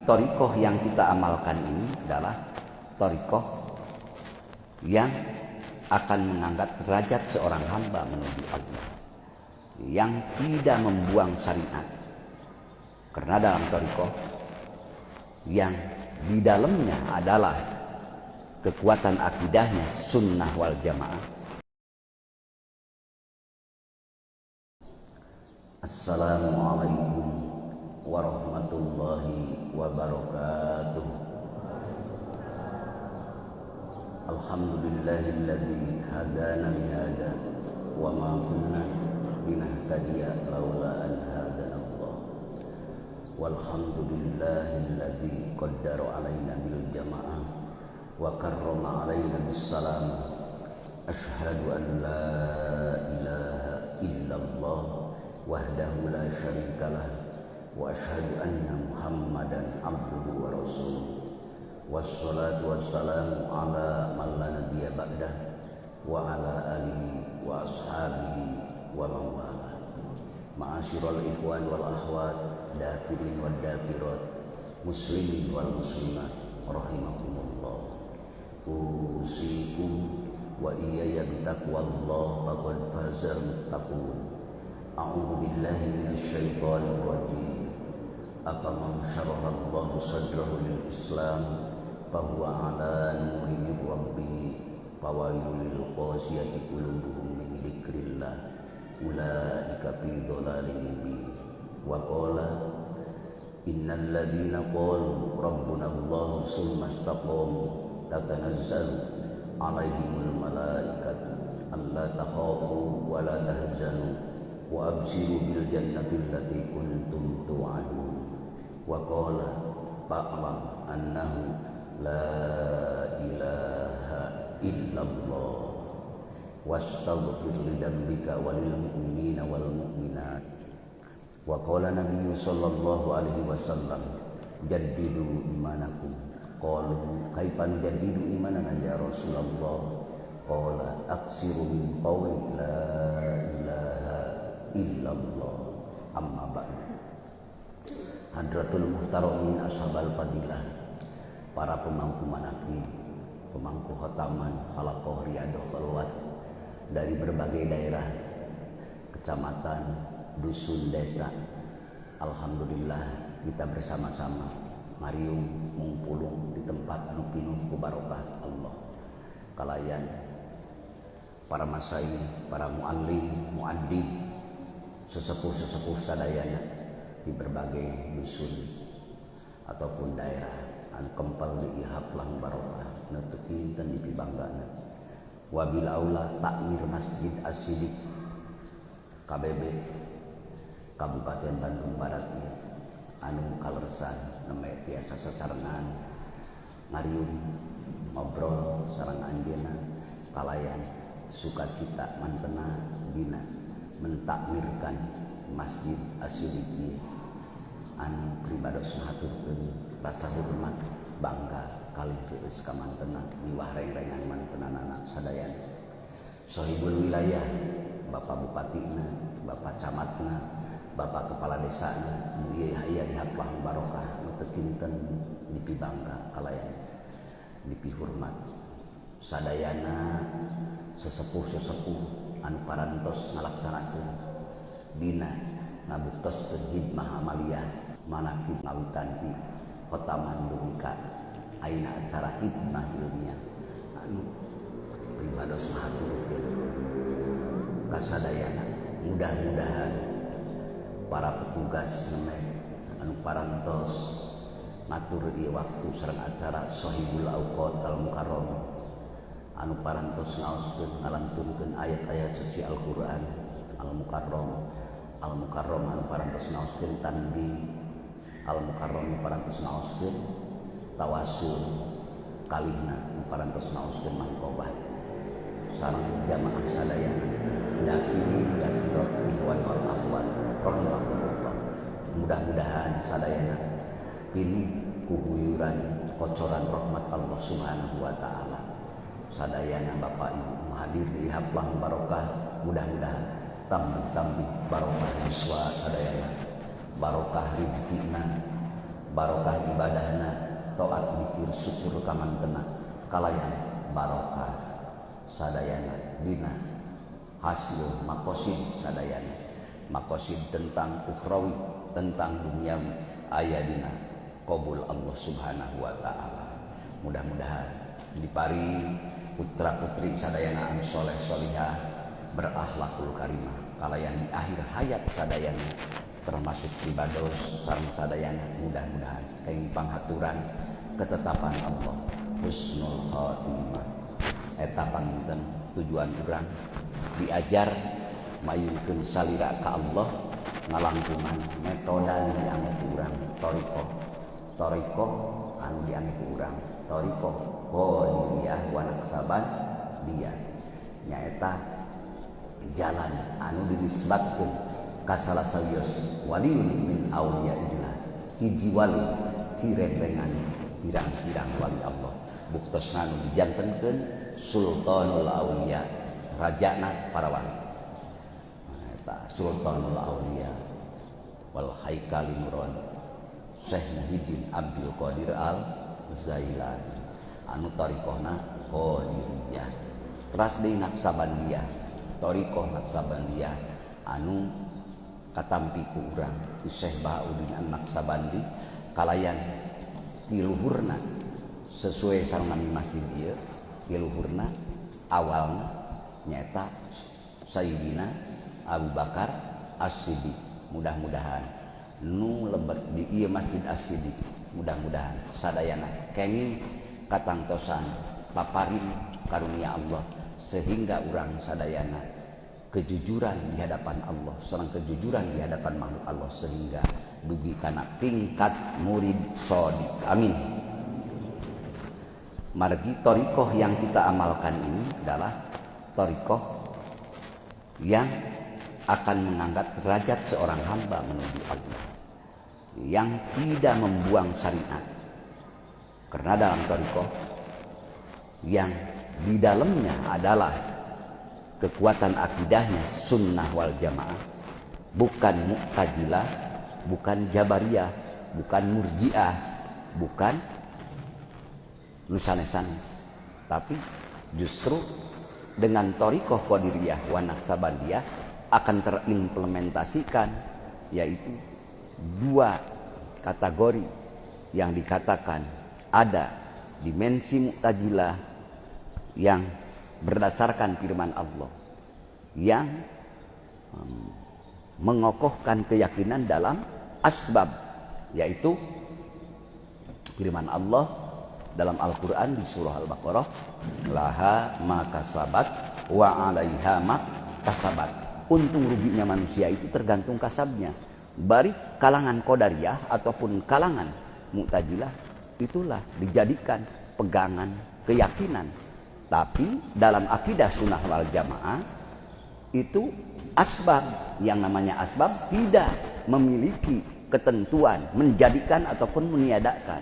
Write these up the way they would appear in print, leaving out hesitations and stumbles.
Thariqah yang kita amalkan ini adalah thariqah yang akan mengangkat derajat seorang hamba menuju Allah, yang tidak membuang syariat. Karena dalam thariqah yang di dalamnya adalah kekuatan akidahnya sunnah wal jamaah. Assalamualaikum warahmatullahi wabarakatuh. Alhamdulillahilladzi hadana li hada wa ma kunna linahtadiya laula an hadana Allah. Walhamdulillahilladzi qaddara alaina bil jamaah wa karrama alaina bis salam. Asyhadu an la ilaha illallah wahdahu la syarikalah wa asyhadu anna Muhammadan abduhu wa rasuluh. Wassalatu wassalamu ala man la nabiyya ba'dah wa ala alihi wa ashabihi wa man wala. Ma'asyiral ikhwan wal akhwat, dakirin wad dakirat, muslimin wal muslimat rahimakumullah. Usikum wa iyaya bitaqwallah faqad fazal muttaqun. A'udzu billahi minasyaitonir rajim. Afaman syaraha Allahu sadrahu lil Islam fahuwa ala nurin min rabbih fawailul lil qasiyati qulubuhum min dzikrillah ulaika fi dhalalin mubin. Wa qala innal ladzina qalu rabbuna Allah summa istaqamu tatanazzalu alaihimul malaikatu alla takhafu wa la tahzanu wa abshiru bil jannati allati kuntum tu'adun. Wa qala fa'lam annahu la ilaha illallah wastaghfir li dzambika walil mu'minina wal mu'minat. Wa qala nabiyyu sallallahu alaihi wasallam jaddidu imanakum. Qalu kaifa nujaddidu imanana ya Rasulullah? Qala aksiru min qawli la ilaha illallah. Amma ba'du. Hadratul muhtaramin ashabal fadilah, para pemangku manaqib, pemangku khataman, halaqah riyadah khalwat dari berbagai daerah, kecamatan, dusun, desa. Alhamdulillah kita bersama-sama mariung ngumpulung di tempat anu pinuh ku barokah Allah. Kalayan para masai, para muallim, muaddib, sesepuh-sesepuh sadayana di berbagai dusun ataupun daerah anu kempel di ihaplang barokah nutupi dan dipibanggana. Wabil aula takmir Masjid As-Siddiq KBB Kabupaten Bandung Barat anu kalersan nembe tiasa sasarengan ngariung ngobrol sareng anjeunna kalayan sukacita mantena dina mentakmirkan Masjid As-Siddiq anu pribados ngaturkeun rasa hormat bangga kalih reueus ka mantena miwah reng-rengan mantenanana sadayana. Sohibul wilayah, Bapak Bupatina, Bapak Camatna, Bapak Kepala Desana nu ieu aya di haplah barokah nu teu kinten dipibangga kalayan dipihormat sadayana sesepuh-sesepuh anu parantos ngalaksanakeun dina ngabuktoskeun hidmah amaliyah manaqib ngawitan ti khotaman dugi ka ayeuna acara hidmah ilmiah anu pribados ngahaturkeun ka sadayana. Mudah-mudahan para petugas nemeh anu parantos ngatur ieu waktu sareng acara Sohibul Auqat al Mukarram anu parantos ngaoskeun ngalantunkeun ayat-ayat suci Al-Qur'an Al-Mukarram, Al-Mukarram anu parantos ngaoskeun tanbih, Al-Mukarram anu parantos ngaoskeun tawasul, kalihna anu parantos ngaoskeun mangkobah sareng jamaah sadayana dakirin dakirat ikhwan wal akhwat rahimakumullah. Mudah-mudahan sadayana pinuh kuhuyuran kocoran rahmat Allah Subhanahu wa taala. Sadayana Bapak Ibu hadir di haplah barokah, mudah-mudahan tambih-tambih barokah yuswa sadayana, barokah rezekina, Barokah ibadahna, taat zikir syukur kamantena kalayan barokah sadayana dina hasil makosid sadayana. Makosid tentang ukhrawi, tentang duniawi aya dina qabul Allah Subhanahu wa taala. Mudah-mudahan dipari putra putri sadayana anu soleh solihah berakhlakul karimah kalayan di akhir hayat sadayana termasuk pribados sareng sadayana mudah-mudahan kaing panghaturan ketetapan Allah husnul khatimah. Eta panginten tujuan urang diajar mayungkeun salira ka Allah ngalangkungan metoda nu diangge ku urang thariqah, thariqah anu diangge ku urang thariqah Qadiriyah wa Naqsabandiyah nyaeta jalan anu dinisbatkeun ka salah sawios waliun min auliyaillah, hiji wali ti rengrengan pirang-pirang wali Allah buktosna nu dijantenkeun sultanul aulia, rajana para wali. Eta sultanul aulia wal haikali nuron Syekh Muhyiddin Abdul Qadir Al Zailani anu thariqahna Qadiriyah. Teras deui Naqsabandiyah, thariqah Naqsabandiyah anu katampi ku urang ti Syekh Bahauddin An-Naqsabandi kalayan ti luhurna sesuai sareng nami masjid ieu, ti luhurna awalna nyaeta Sayyidina Abu Bakar As-Siddiq. Mudah-mudahan nu lebet di ieu Masjid As-Siddiq mudah-mudahan sadayana kenging katangtosan paparin karunia Allah sehingga urang sadayana kejujuran di hadapan Allah sareng kejujuran di hadapan makhluk Allah sehingga dugi kana tingkat murid shodiq. Amin. Margi thariqah yang kita amalkan ini adalah thariqah yang akan mengangkat derajat seorang hamba menuju Allah yang tidak membuang syariat. Karena dalam thariqah yang di dalamnya adalah kekuatan akidahnya sunnah wal jamaah, bukan mu'tazilah, bukan jabariyah, bukan murjiah, bukan nusanes-sanes, tapi justru dengan thariqah Qadiriyah wa Naqsabandiyah akan terimplementasikan, yaitu dua kategori yang dikatakan ada dimensi mu'tazilah yang berdasarkan firman Allah yang mengokohkan keyakinan dalam asbab, yaitu firman Allah dalam Al-Quran di surah Al-Baqarah, laha makasabat wa alaiha makasabat. Untung ruginya manusia itu tergantung kasabnya. Bari kalangan Qadariyah ataupun kalangan Mu'tazilah itulah dijadikan pegangan keyakinan. Tapi dalam akidah sunnah wal jamaah itu asbab, yang namanya asbab tidak memiliki ketentuan menjadikan ataupun meniadakan.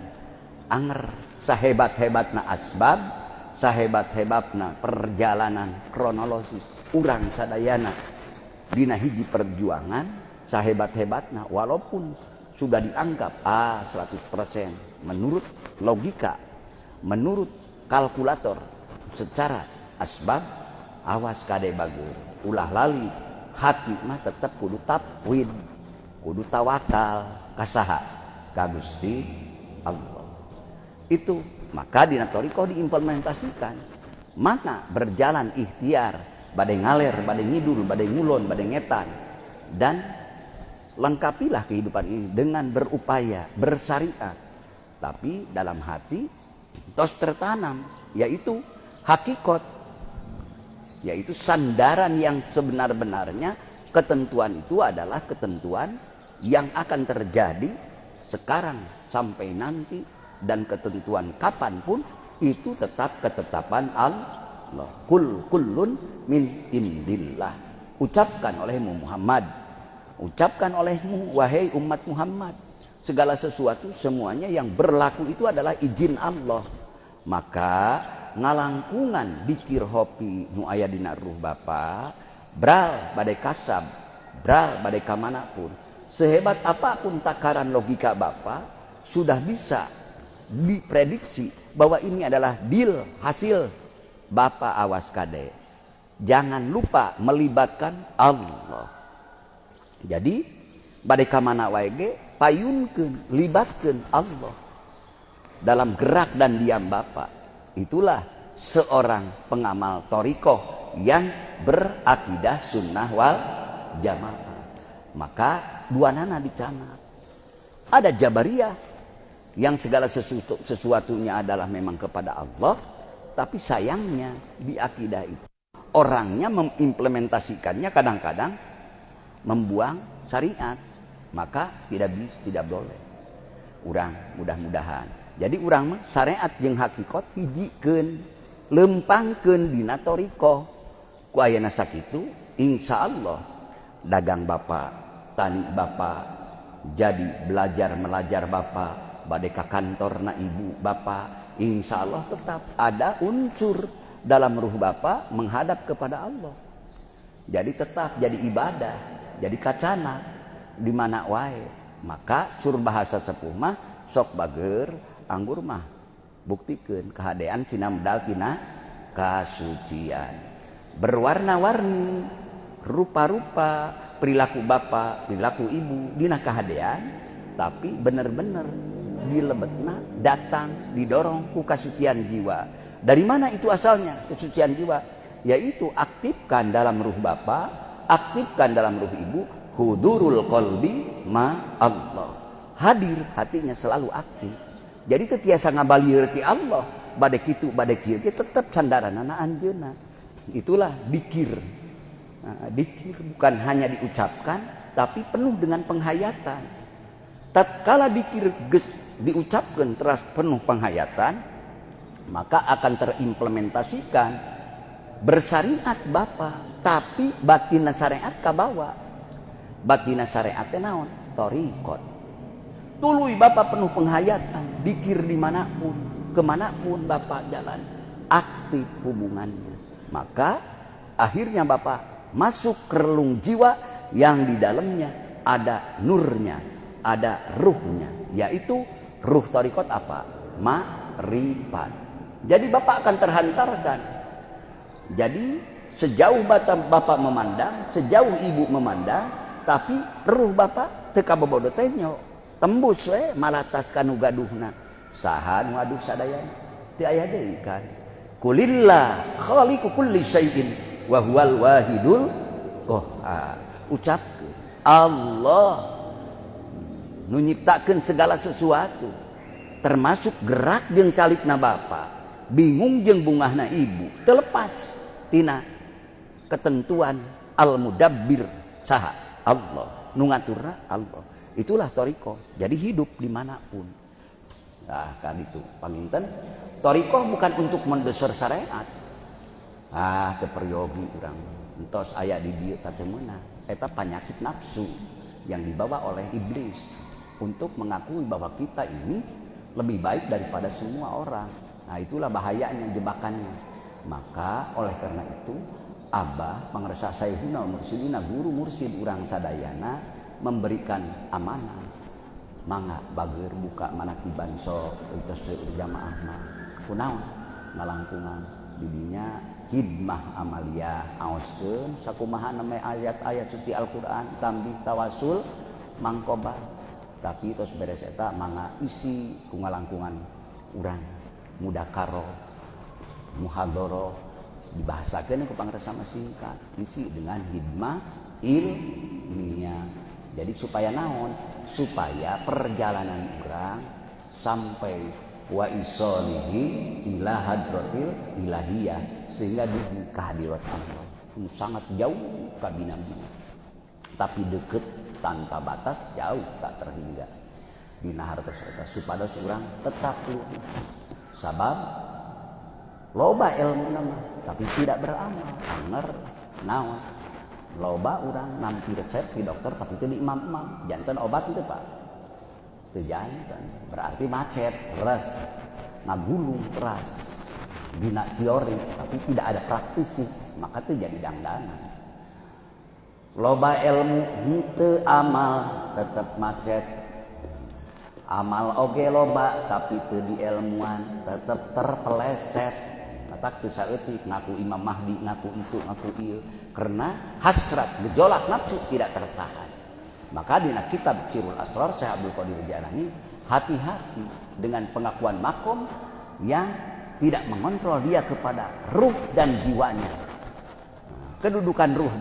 Anger sahebat-hebatna asbab, sahebat-hebatna perjalanan kronologis urang sadayana dina hiji perjuangan, sahebat-hebatna walaupun sudah dianggap 100% menurut logika, menurut kalkulator secara asbab, awas kade bagus, ulah lali hati mah tetap kudu tafwid, kudu tawakal kasaha ka Gusti Allah. Itu maka dina thariqah diimplementasikan mana berjalan ikhtiar, bade ngaler, bade ngidul, bade ngulon, bade ngetan, dan lengkapilah kehidupan ini dengan berupaya bersyariat, tapi dalam hati tos tertanam, yaitu hakikat, yaitu sandaran yang sebenar-benarnya ketentuan itu adalah ketentuan yang akan terjadi sekarang sampai nanti, dan ketentuan kapanpun itu tetap ketetapan Allah. Kul kullun min indillah. Ucapkan olehmu Muhammad, ucapkan olehmu wahai umat Muhammad, segala sesuatu semuanya yang berlaku itu adalah izin Allah. Maka ngalangkungan dikir hopi nu aya dina ruh bapa, bral badai kasab, bral badai kamana pun, sehebat apapun takaran logika bapa, sudah bisa diprediksi bahwa ini adalah deal hasil. Bapak awas kade, jangan lupa melibatkan Allah. Jadi bade ka mana wae ge payunkeun, libatkeun Allah dalam gerak dan diam bapak. Itulah seorang pengamal thariqah yang berakidah sunnah wal jamaah. Maka dua nana dicanak. Ada Jabariyah yang segala sesuatunya adalah memang kepada Allah, tapi sayangnya di akidah itu orangnya mengimplementasikannya kadang-kadang membuang syariat, maka tidak boleh. Urang mudah-mudahan. Jadi urang mah syariat jeung hakikat hijikeun, lempangkeun dina thariqah. Ku ayana sakitu insyaallah dagang bapak, tani bapak, jadi belajar melajar bapak, bade ka kantorna ibu bapak, insya Allah tetap ada unsur dalam ruh bapak menghadap kepada Allah. Jadi tetap jadi ibadah, jadi kacana di mana wae. Maka sur bahasa sepuh mah sok bager anggur mah buktikeun kahadean cina medal tina kasucian. Berwarna-warni, rupa-rupa perilaku bapak, perilaku ibu dina kahadean, tapi bener-bener dilebetna datang didorong ku kasucian jiwa. Dari mana itu asalnya kesucian jiwa? Yaitu aktifkan dalam ruh bapak, aktifkan dalam ruh ibu hudurul qalbi ma Allah. Hadir hatinya selalu aktif. Jadi tetiasa ngabalir ti Allah, bade kitu bade kieu ge tetep sandaranana anjeunna. Itulah dikir. Nah, dikir bukan hanya diucapkan tapi penuh dengan penghayatan. Tatkala dikir geus diucapkan teras penuh penghayatan, maka akan terimplementasikan bersyariat bapak, tapi batina syariat kabawa. Batina syariat teh naon? Thariqat. Tuluy bapak penuh penghayatan, dikir dimanapun, kemanapun bapak jalan, aktif hubungannya. Maka akhirnya bapak masuk ke relung jiwa yang di dalamnya ada nurnya, ada ruhnya, yaitu ruh thariqat apa? Ma'rifat. Jadi bapak akan terhantarkan. Jadi sejauh bapak memandang, sejauh ibu memandang, tapi ruh bapak teu kabobodo teh tembus we malatas kanu gaduhna. Saha nu aduh sadayana? Teu aya deui kan. Kulillah khaliqu kulli syai'in wa huwal wahidul qahhar. Ucapkeun Allah nu nyiptakeun segala sesuatu, termasuk gerak jeung calikna bapa, bingung jeung bungahna ibu, terlepas tina ketentuan al-mudabbir saha Allah, nu ngaturna Allah. Itulah thariqah. Jadi hidup dimanapun. Nah, kan itu panginten thariqah bukan untuk mendesor syariat. Ah, teu peryogi urang entos aya di dieu teh meunang. Eta penyakit nafsu yang dibawa oleh iblis untuk mengakui bahwa kita ini lebih baik daripada semua orang. Nah, itulah bahayanya, jebakannya. Maka oleh karena itu abah pangersa saihuna mursidina guru mursid urang sadayana memberikan amanah. Mangga bager buka manakiban sok entos seueur jamaah mah. Kunaon ngalangkungan didinya hidmah amaliyah aoskeun sakumaha namanya ayat-ayat suci Al-Qur'an tambih tawasul mangkobar. Tapi tos beres eta mangga isi ku ngalangkungan urang mudakaro muhadharah dibahasakeun ku pangersa singkat isi dengan hidmah ilmiah. Jadi supaya naon? Supaya perjalanan urang sampai wa isolihi ila hadratil ilahiyah, sehingga di kehadirat Allah sangat jauh kabina-bina, tapi deket tanpa batas, jauh tak terhingga dina hartos eta supados urang tetap lurus. Sabab loba ilmu nama tapi tidak beramal, anger naon. Loba urang nampi resep di dokter tapi itu di imam-imam jantan obat itu pak itu jantan berarti macet res ngagulung keras dina teori tapi tidak ada praktisi, maka itu jadi dangdanan. Loba ilmu henteu amal tetap macet. Amal oge loba tapi teu dielmuan tetep terpeleset. Katak teu saeutik ngaku Imam Mahdi, ngaku itu, ngaku ieu karena hasrat gejolak nafsu tidak tertahan. Maka dina kitab Sirul Asrar Syekh Abdul Qadir Jailani, hati-hati dengan pengakuan makom yang tidak mengontrol dia kepada ruh dan jiwanya. Kedudukan ruh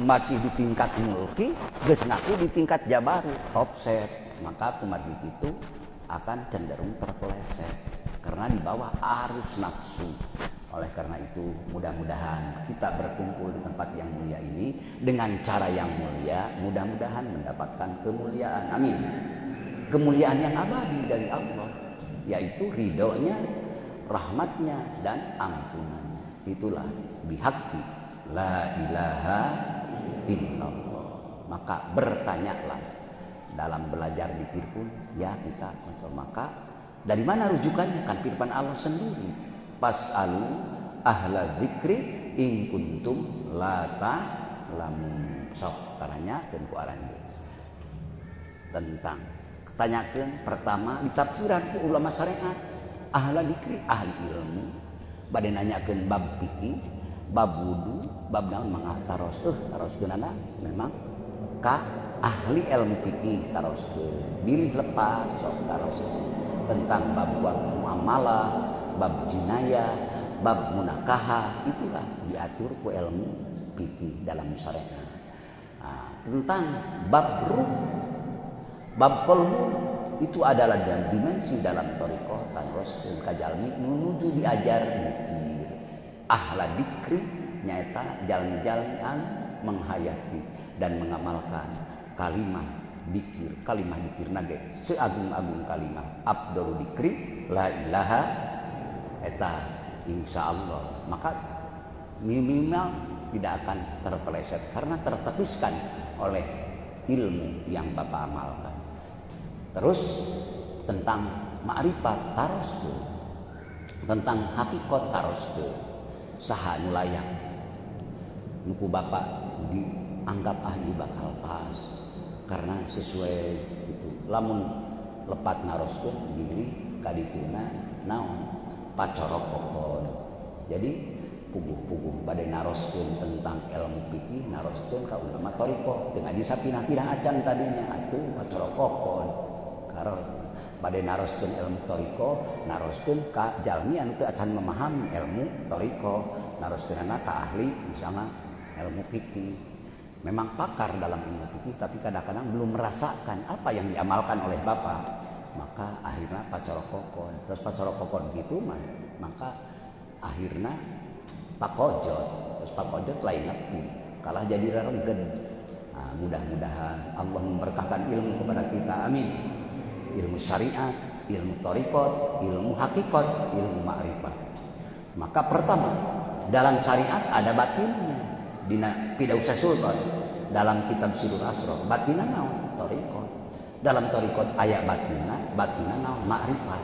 masih di tingkat mulki, geus ngaku di tingkat jabarut, offset. Maka kumargi itu akan cenderung terpeleset karena di bawah arus nafsu. Oleh karena itu mudah-mudahan kita berkumpul di tempat yang mulia ini dengan cara yang mulia, mudah-mudahan mendapatkan kemuliaan. Amin. Kemuliaan yang abadi dari Allah, yaitu ridhonya, rahmatnya, dan ampunannya. Itulah bihaqqi la ilaha illallah. Maka bertanyalah dalam belajar dikir pun ya kita kontrol. Maka dari mana rujukannya? Kan firman Allah sendiri. Fas'alu ahla dzikri in kuntum la ta'lamun. Sok taranyakeun ku aranjeun tentang tanyakeun pertama ditafsiran ku ulama syariat, ahla dzikri ahli ilmu. Bade nanyakeun bab fikih, bab wudu, bab naon mangga taros taroskeunana memang ka ahli ilmu fikih taroskeun. Bilih lepat sok taroskeun tentang bab muamalah, bab jinayah, bab munakaha, itulah diatur ku ilmu fikih dalam syariat. Nah, tentang bab ruh, bab qalbu itu adalah dan dimensi dalam thariqah taroskeun ka jalmi menuju diajar dikir. Ahla dikri nyaeta jalmi-jalmi anu menghayati dan mengamalkan kalimah dikir, kalimah dikir nage seagung-agung kalimah abdul dikri la ilaha eta insyaallah. Maka minimal tidak akan terpeleset karena tertepiskan oleh ilmu yang Bapak amalkan. Terus tentang ma'rifat taroskeun, tentang hakikat taroskeun, saha nu layak nu ku Bapak dianggap ahli bakal pas karena sesuai itu. Lamun lepat naroskeun bilih kadituna naon pacorok kokon. Jadi puguh-puguh bade naroskeun tentang ilmu fikih naroskeun ka ulama thariqah teu ngaji sapinah-pinah acan tadinya atuh pacorok kokon. Karo bade naroskeun ilmu thariqah naroskeun ka jalmi anu teu acan memahami ilmu thariqah, naroskeunana ka ahli misalnya ilmu fikih. Memang pakar dalam ilmu fikih tapi kadang-kadang belum merasakan apa yang diamalkan oleh Bapak. Maka akhirnya pacorok kokon. Terus pacorok kokon gitu mah, maka akhirnya pakojot. Terus pakojot lain aku kalah jadi rerenggen. Nah, mudah-mudahan Allah memberkahkan ilmu kepada kita. Amin. Ilmu syariat, ilmu thariqat, ilmu hakikat, ilmu ma'rifat. Maka pertama dalam syariat ada batinnya. Dina Pidausah Sultan dalam kitab Sirul Asrar, batina naon? Thariqat. Dalam thariqat aya batina, batina naon? Ma'rifat.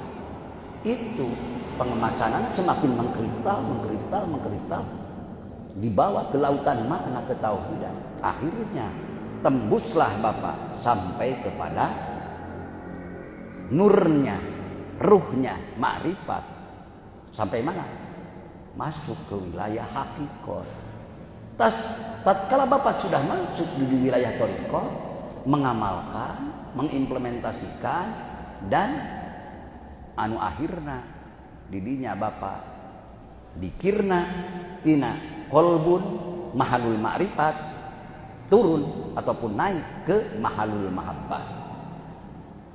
Itu pengemasanannya semakin mengkristal, mengkristal, mengkristal, dibawa ke lautan makna ketauhidan. Akhirnya tembuslah Bapak sampai kepada nurnya, ruhnya, ma'rifat. Sampai mana? Masuk ke wilayah hakikat. Tatkala Bapak sudah masuk di wilayah thariqah, mengamalkan, mengimplementasikan, dan anu akhirna didinya Bapak dikirna tina kolbun mahalul ma'rifat turun ataupun naik ke mahalul mahabbah.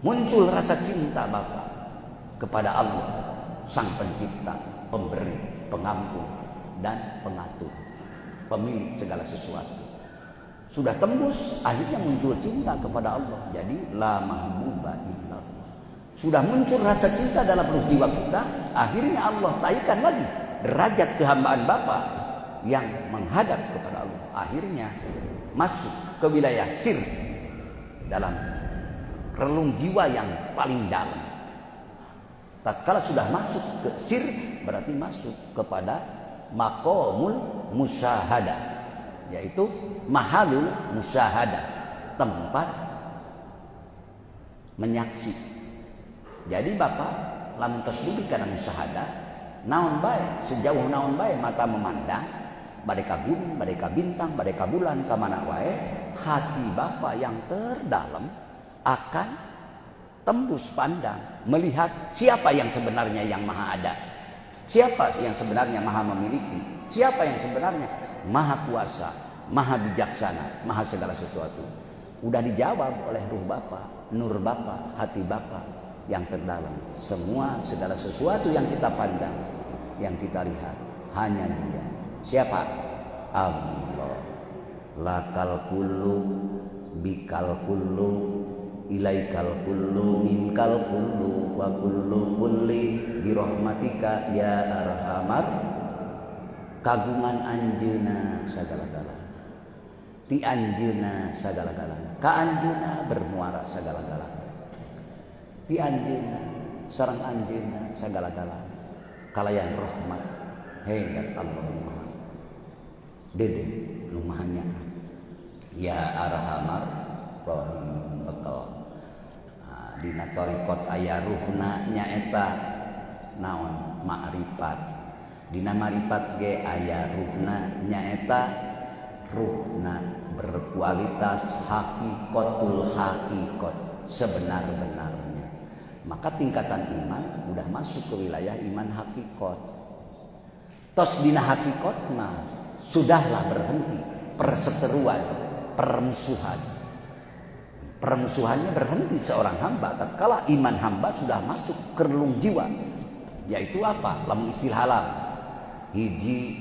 Muncul rasa cinta Bapak kepada Allah sang pencipta, pemberi, pengampun, dan pengatur, pemilik segala sesuatu. Sudah tembus, akhirnya muncul cinta kepada Allah. Jadi la mahbuba illallah. Sudah muncul rasa cinta dalam ruh jiwa kita, akhirnya Allah taikan lagi derajat kehambaan Bapak yang menghadap kepada Allah. Akhirnya masuk ke wilayah sir dalam relung jiwa yang paling dalam. Tatkala sudah masuk ke sir, berarti masuk kepada maqamul musyahadah, yaitu mahalul musyahadah, tempat menyaksi. Jadi bapak lamun tos dugi kana musyahadah naon bae, sejauh naon bae mata memandang, bade ka gunung, bade ka bintang, bade ka bulan, ka mana wae, hati bapak yang terdalam akan tembus pandang melihat siapa yang sebenarnya yang maha ada, siapa yang sebenarnya maha memiliki, siapa yang sebenarnya maha kuasa, maha bijaksana, maha segala sesuatu. Udah dijawab oleh ruh bapak, nur bapak, hati bapak yang terdalam. Semua segala sesuatu yang kita pandang, yang kita lihat, hanya dia. Siapa? Allah. Lakal kullu, bikal kullu, ilaikal kullu, minkal kullu, wa kullu kulli birahmatika ya arhamar. Kagungan anjeuna sagala-galana, ti anjeuna sagala-galana, ka anjeuna bermuara sagala-galana, ti anjeuna sareng anjeuna sagala-galana, kalayan rahmat hebat Allah maha dede nu maha nyaah ya arhamar rahimin. Bekal nah, dina thariqat aya ruhna nyaeta naon? Ma'rifat. Dina ma'rifat ge aya ruhna nyaeta ruhna berkualitas hakikatul hakikat, sebenar-benarnya. Maka tingkatan iman udah masuk ke wilayah iman hakikat. Tos dina hakikat mah sudahlah berhenti perseteruan, permusuhan. Permusuhannya berhenti seorang hamba tatkala iman hamba sudah masuk ke relung jiwa. Yaitu apa? Lamun istilah alam. Hiji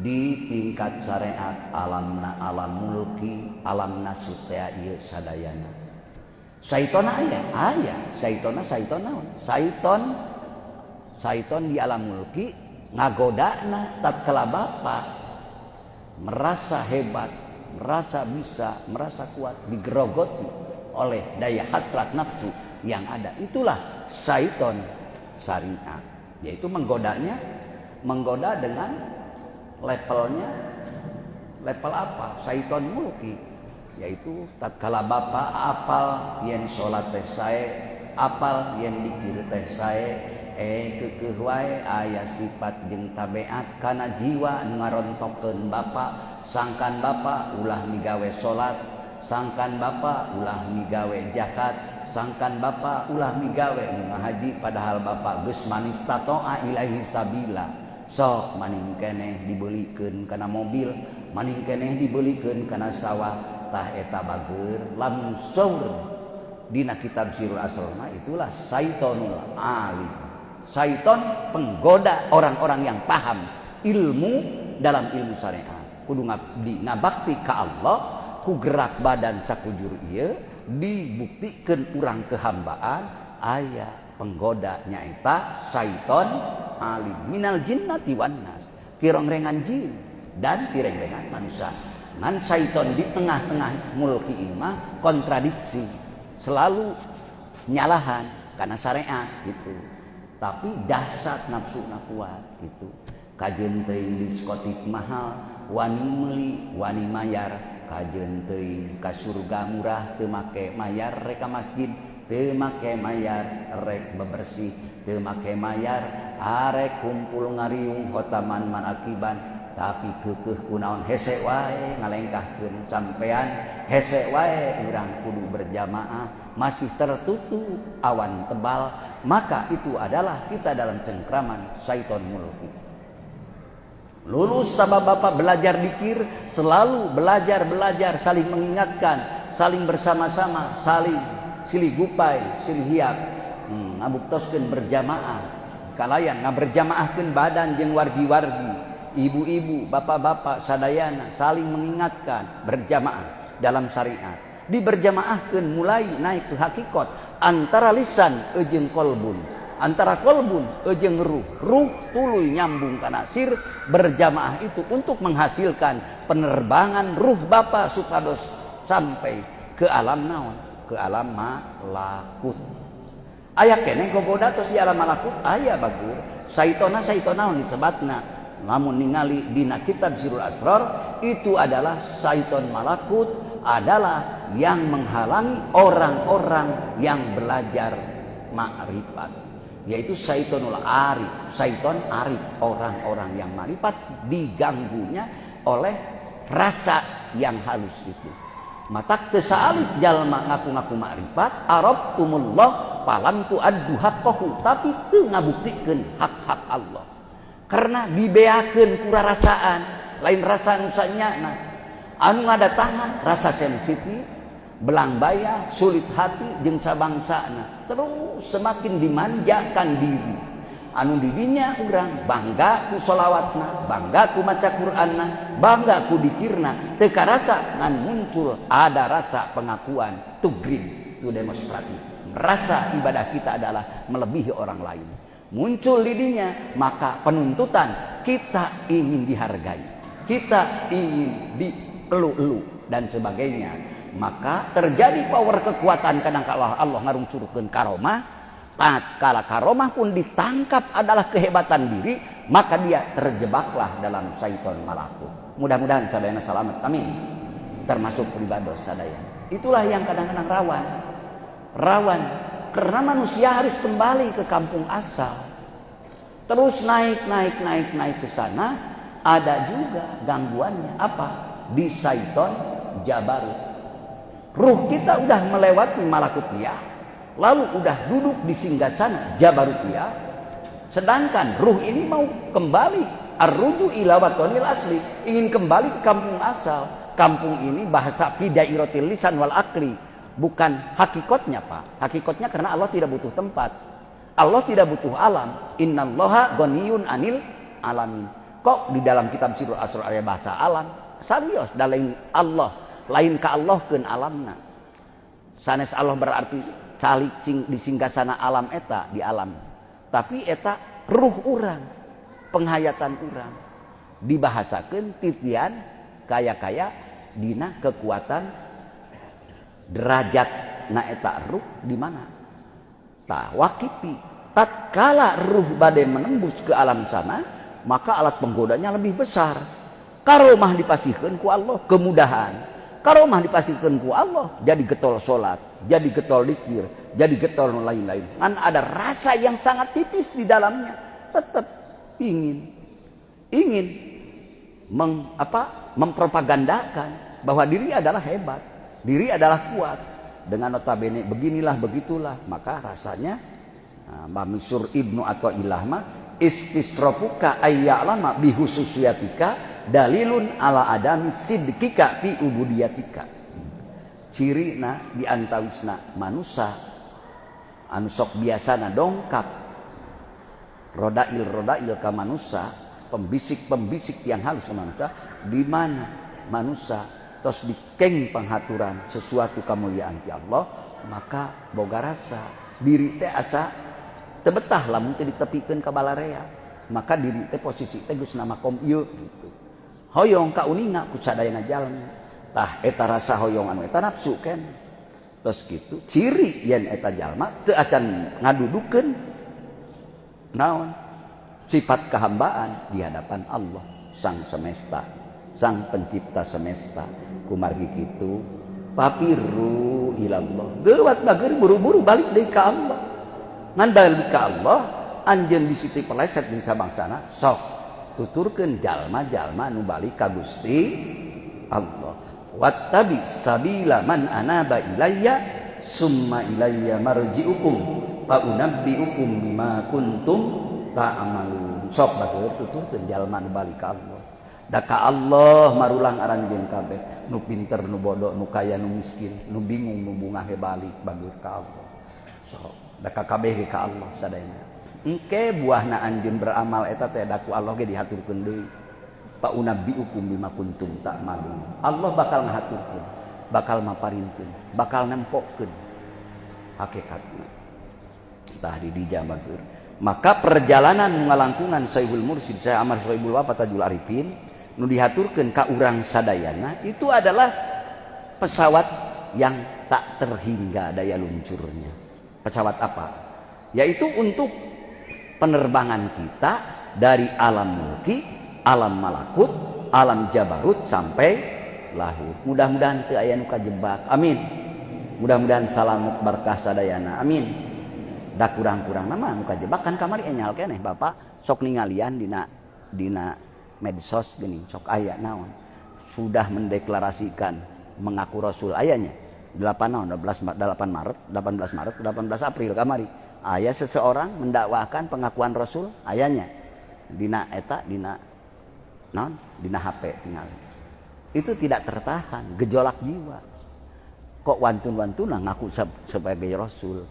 di tingkat syariat alamna alam mulki, alam nasutea ieu sadayana. Saitona aya, aya. Saitona saiton naon? Saiton, saiton di alam mulki ngagodana tatkala bapak merasa hebat, merasa bisa, merasa kuat, digerogoti oleh daya hasrat nafsu yang ada. Itulah syaiton syariat, yaitu menggodanya, menggoda dengan levelnya, level apa? Syaiton mulki, yaitu tatkala bapak apal yen salat teh sae, apal yen dikir teh sae, keukeuh wae aya sifat jeung tabiat kana jiwa nu ngarontokeun bapak, sangkan bapak ulah migawe salat, sangkan bapak ulah migawe zakat, sangkan bapak ulah migawe ngahaji, padahal bapak geus manis tatoa ilahi sabila. Sok maning keneh dibelikeun kana mobil, maning keneh dibelikeun kana sawah, tah eta bager lamun saur dina kitab Sirul Asal mah itulah syaitonul alim. Syaiton penggoda orang-orang yang paham ilmu dalam ilmu syariat. Kudu ngabdi ngabakti ka Allah, ku gerak badan sakujur ieu dibuktikeun urang kehambaan aya penggoda nyaeta syaiton alim minal jinnati wan nas, tirongrengan jin dan tirengrengan manusia. Ngan syaiton di tengah-tengah mulki imah kontradiksi, selalu nyalahan karena syariat gitu. Tapi dahsyat nafsuna kuat gitu. Kajeun teuing diskotik mahal, wani meuli, wani mayar. Kajeun teuing ka surga murah teu make mayar, rek ka masjid teu make mayar, rek bebersih teu make mayar, arek kumpul ngariung khotaman manakiban, tapi keukeuh kunaon hese wae ngalengkahkeun sampean, hese wae urang kudu berjamaah, masih tertutup awan tebal, maka itu adalah kita dalam cengkraman syaiton mulki. Lulus sama bapak belajar dikir, selalu belajar-belajar, saling mengingatkan, saling bersama-sama, saling silih gupai, silih hiap, ngabuktoskeun berjamaah, kalayan ngaberjamaahkeun badan jeung wargi-wargi, ibu-ibu, bapak-bapak, sadayana, saling mengingatkan berjamaah dalam syariat. Diberjamaahkeun mulai naik ke hakikat antara lisan jeung kolbun, antara kolbun jeung ruh, ruh tuluy nyambung kana sir. Berjamaah itu untuk menghasilkan penerbangan ruh bapa supados sampai ke alam naon, ke alam malakut. Aya keneh gogoda tos di alam malakut aya bagur saitona, saitona naon disebatna, lamun ningali dina kitab Sirul Asrar itu adalah syaiton malakut, adalah yang menghalangi orang-orang yang belajar Makrifat, yaitu syaitonul arif. Syaiton arif, orang-orang yang makrifat diganggunya oleh rasa yang halus itu. Matak teu saalit jalma ngaku-ngaku makrifat, arabtumullah falam tuaddu haqqahu, tapi teu ngabuktikeun hak-hak Allah. Karena dibeakeun ku rarasaan, lain rasa nu sanyana. Anu ngadatangan rasa sensitif, belang baya, sulit hati jeung sabangsana. Terus semakin dimanjakan diri. Anu didinya urang bangga ku sholawatna, bangga ku maca Qur'anna, bangga ku dikirna, teu karasa ngan muncul ada rasa pengakuan, to green, to demonstratif. Merasa ibadah kita adalah melebihi orang lain. Muncul didinya, maka penuntutan kita ingin dihargai, kita ingin dielu-elu dan sebagainya. Maka terjadi power kekuatan kadang kala Allah ngarungsurkeun karomah. Tatkala karomah pun ditangkap adalah kehebatan diri, maka dia terjebaklah dalam syaiton malakut. Mudah-mudahan sadayana selamat, amin. Termasuk pribados sadayana. Itulah yang kadang-kadang rawan. Rawan karena manusia harus kembali ke kampung asal. Terus naik, naik, naik, naik ke sana, ada juga gangguannya. Apa? Di syaiton jabarut. Ruh kita udah melewati malakutiyah, lalu udah duduk di singgasana jabarutiyah. Sedangkan ruh ini mau kembali arruju ila watonil asli, ingin kembali ke kampung asal. Kampung ini bahasa fidairotil lisan wal akli, bukan hakikatnya, Pak. Hakikatnya karena Allah tidak butuh tempat, Allah tidak butuh alam. Innallaha ghaniyun anil alamin. Kok di dalam kitab Sirrul Asrar ada bahasa alam? Serius, lain Allah, lain ka Allah keun alamna. Sanes Allah berarti calik cing di singgasana alam eta di alam. Tapi eta ruh urang, penghayatan urang dibahasakeun titian kaya-kaya dina kekuatan derajat na eta ruh di mana? Tah wakipi tatkala ruh bade menembus ke alam sana, maka alat penggodanya lebih besar. Karomah dipasihkeun ku Allah kemudahan. Karomah dipasihkeun ku Allah jadi getol salat, jadi getol dikir, jadi getol lain-lain. Kan ada rasa yang sangat tipis di dalamnya, tetap ingin mempropagandakan bahwa diri adalah hebat, diri adalah kuat. Dengan notabene beginilah begitulah, maka rasanya nah, Misur Ibnu atau Ilahma istisrofuka ayya'lama bihususiyatika dalilun ala adami sidkika fi ubudiyatika. Cirina diantawisna manusa anu sok biasana dongkap rodail ka manusa, pembisik-pembisik yang halus ke manusa, di mana manusa tos dikeng penghaturan sesuatu kemuliaan ti Allah, maka boga rasa diri teh asa teu betah lamun teu ditepikeun ka balarea, maka diri teh posisi teh geus nama kom ieu gitu. Hoyong kauninga ku sadayana jalmi. Tah eta rasa hoyong anu eta nafsu kan. Tos kitu ciri yen eta jalma teu acan ngadudukeun naon sifat kehambaan di hadapan Allah sang semesta, sang pencipta semesta. Kumargi kitu papiru ilallah. Geuwat bager buru-buru balik deui ka Allah. Ngan balik ka Allah anjeun di situ peleset jeung sabangsana sok tuturkeun jalma-jalma nu balik ka Gusti Allah. Wattabi sabila man anaba ilayya summa ilayya marji'ukum fa unabbi'ukum bima kuntum ta'malun. Sok batur tuturkeun jalma nu balik ka Allah. Da ka Allah marulang aranjeun kabeh, nu pinter nu bodoh, nu kaya nu miskin, nu bingung nu bungah ge balik batur ka Allah. Sok da ka kabeh ge ka Allah sadayana. Engke buahna anjeun beramal eta teh da ku Allah ge dihaturkeun deui. Fa unabbi'ukum bima kuntum ta'malun. Allah bakal ngahaturkeun, bakal maparinkeun, bakal nempokeun hakikatna. Tah di dijamakeun. Maka perjalanan ngalangkungan Syaihul Mursyid Syekh Amar Sohibul Wafa Tajul Arifin nu dihaturkeun ka urang sadayana itu adalah pesawat yang tak terhingga daya luncurnya. Pesawat apa? Yaitu untuk penerbangan kita dari alam mulki, alam malakut, alam jabarut sampai lahut. Mudah-mudahan teu aya nu kajebak. Amin. Mudah-mudahan salamet berkah sadayana. Amin. Da kurang-kurang nama nu kajebak kan kamari enyal keneh Bapak sok ningalian dina medsos geuning sok aya naon. Sudah mendeklarasikan mengaku rasul ayanya 8 Maret, 18 Maret, 18 April kamari. Aya seseorang mendakwahkan pengakuan rasul ayanya dina eta dina naon dina HP tinggal. Itu tidak tertahan, gejolak jiwa. Kok wantun-wantuna ngaku sebagai rasul.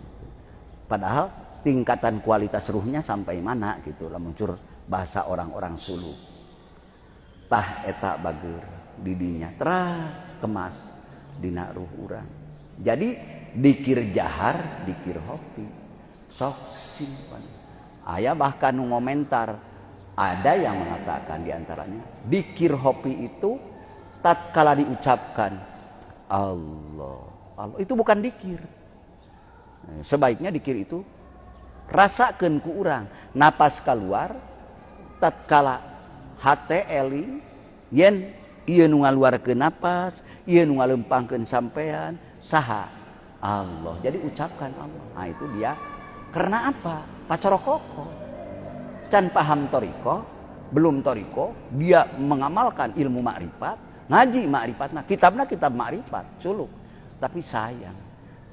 Padahal tingkatan kualitas ruhnya sampai mana gitu lah muncul bahasa orang-orang suluk. Tah eta bager didinya teras kemas dina ruh urang. Jadi dikir jahar, dikir hopi, sok simpan. Aya bahkan nu ngomentar, ada yang mengatakan diantaranya dikir hopi itu tatkala diucapkan Allah, Allah itu bukan dikir. Sebaiknya dikir itu rasakeun ku urang, napas keluar tatkala hate eling yen ieu nu ngaluarkeun napas, ieu nu ngalempangkeun sampean saha Allah. Jadi ucapkan Allah. Nah itu dia. Karena apa? Pacorokoko. Can paham toriko, belum toriko, dia mengamalkan ilmu makrifat, ngaji makrifatna, kitabna kitab makrifat, suluk. Tapi sayang,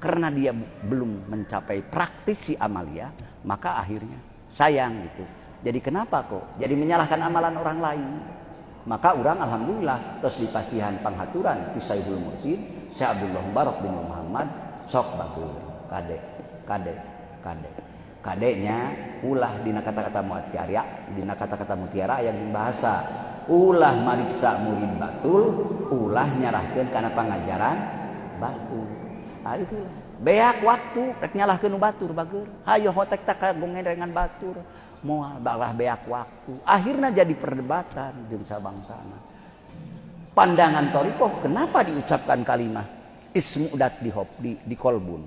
karena dia belum mencapai praktisi amalia, maka akhirnya sayang gitu. Jadi kenapa kok? Jadi menyalahkan amalan orang lain. Maka orang alhamdulillah terus dipasihan panghaturan ti Syaihul Mursyid, Syekh Abdullah Mubarak bin Muhammad sok bagus kade kade kade. Kadenya ulah dina kata-kata mutiara, dina kata-kata mutiara yang bahasa ulah mariksa murid batul, ulah nyarahkeun kana pangajaran batul. Ah itulah. Beak waktu rek nyalahkeun nu batur bager. Hayo hotek tak kagongerengan batur. Moal balah beak waktu. Akhirnya jadi perdebatan jeung sabangsana. Pandangan thoriqoh kenapa diucapkan kalimah ismudat di hop di kolbun?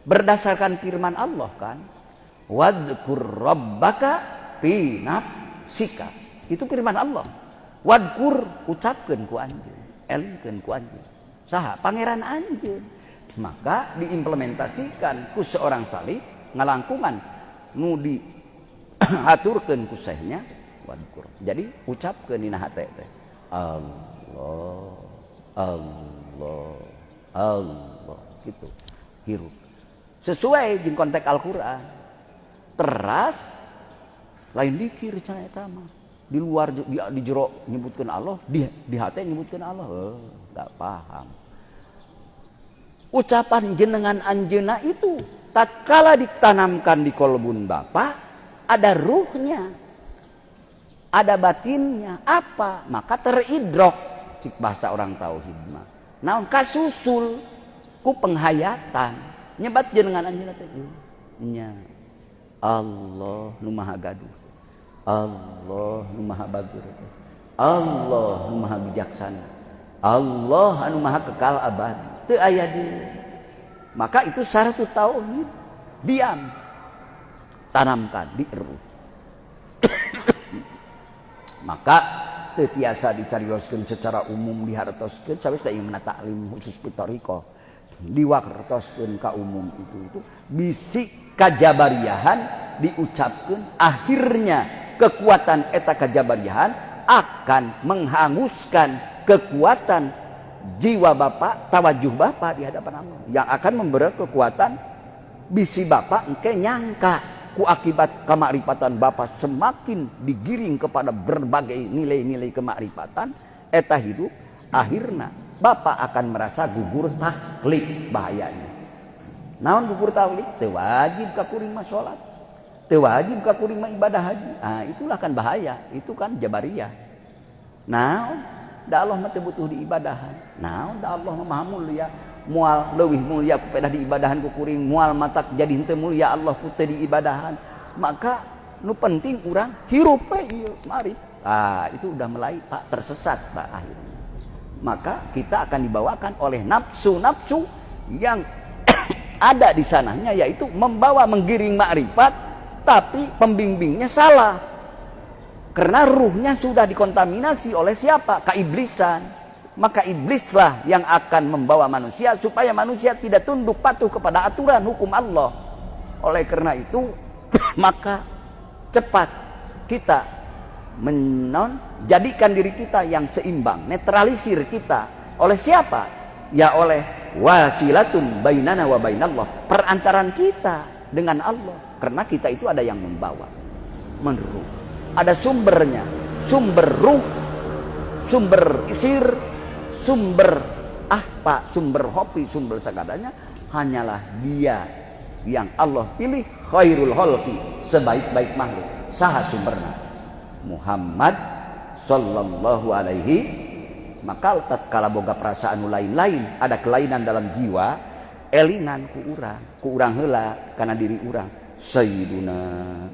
Berdasarkan firman Allah kan, wadkur rabbaka fi nafsika. Itu firman Allah. Wadkur ucapkeun ku anjeun, elingkeun ku anjeun. Saha pangeran anjeun. Maka diimplementasikan ku seorang salih ngalangkungan nu di aturkeun ku syekhnya wadkur. Jadi ucapkeun dina hate teh Allah Allah Allah gitu. Hirup. Sesuai jeung konteks Al-Qur'an. Teras lain dikir cenah eta mah. Di luar di jero nyebutkeun Allah, di hate nyebutkeun Allah. Enggak paham. Ucapan jenengan anjeuna itu tatkala ditanamkan di kolbun Bapak, ada ruhnya, ada batinnya, apa? Maka teridrok, cik bahasa orang tauhid mah. Naon kasusul ku penghayatan, nyebat jenengan anjeunna teh nya. Allah nu maha gaduh, Allah nu maha bager, Allah nu maha bijaksana, Allah anu maha kekal abadi. Teu aya deui. Maka itu syarat tauhid. Diam. Tanamkan di ruh. Maka teu tiasa dicarioskeun secara umum dihartoskeun sampai da ieu taklim khusus pitoriko. Diwakertoskeun ka umum itu bisi kajabariahan diucapkeun akhirnya kekuatan eta kajabariahan akan menghanguskan kekuatan jiwa bapak, tawajuh bapak di hadapan Allah yang akan memberi kekuatan bisi bapak engke nyangka ku akibat kemakrifatan bapak semakin digiring kepada berbagai nilai-nilai kemakrifatan eta hidup akhirna bapak akan merasa gugur taklik bahayanya. Naon gugur taklik? Teu wajib ka kuring mah salat, teu wajib ka kuring mah ibadah haji. Ah itulah kan bahaya, itu kan jabariyah. Naon da Allah mah teu butuh diibadahan. Naon da Allah mah maha mulia, moal leuwih mulia ku pedah diibadahan ku kuring, moal matak jadi henteu mulia Allah ku teu diibadahan. Maka nu penting urang hirup we ieu, mari. Ah itu udah mulai Pak tersesat Pak akhirnya. Maka kita akan dibawakan oleh nafsu-nafsu yang ada di sananya, yaitu membawa menggiring makrifat tapi pembimbingnya salah. Karena ruhnya sudah dikontaminasi oleh siapa? Keiblisan. Maka iblislah yang akan membawa manusia supaya manusia tidak tunduk patuh kepada aturan hukum Allah. Oleh karena itu maka cepat kita jadikan diri kita yang seimbang, netralisir kita. Oleh siapa? Ya oleh wasilatun bainana wa bainallah, perantaraan kita dengan Allah. Karena kita itu ada yang membawa, meneru, ada sumbernya, sumber ruh, sumber sir, sumber ahpa, sumber hopi, sumber segadanya. Hanyalah dia yang Allah pilih khairul khalqi, sebaik-baik makhluk. Saha sumberna? Muhammad sallallahu alaihi. Maka tatkala boga perasaan lain-lain, ada kelainan dalam jiwa, elingan ku urang heula kana diri urang, Sayyiduna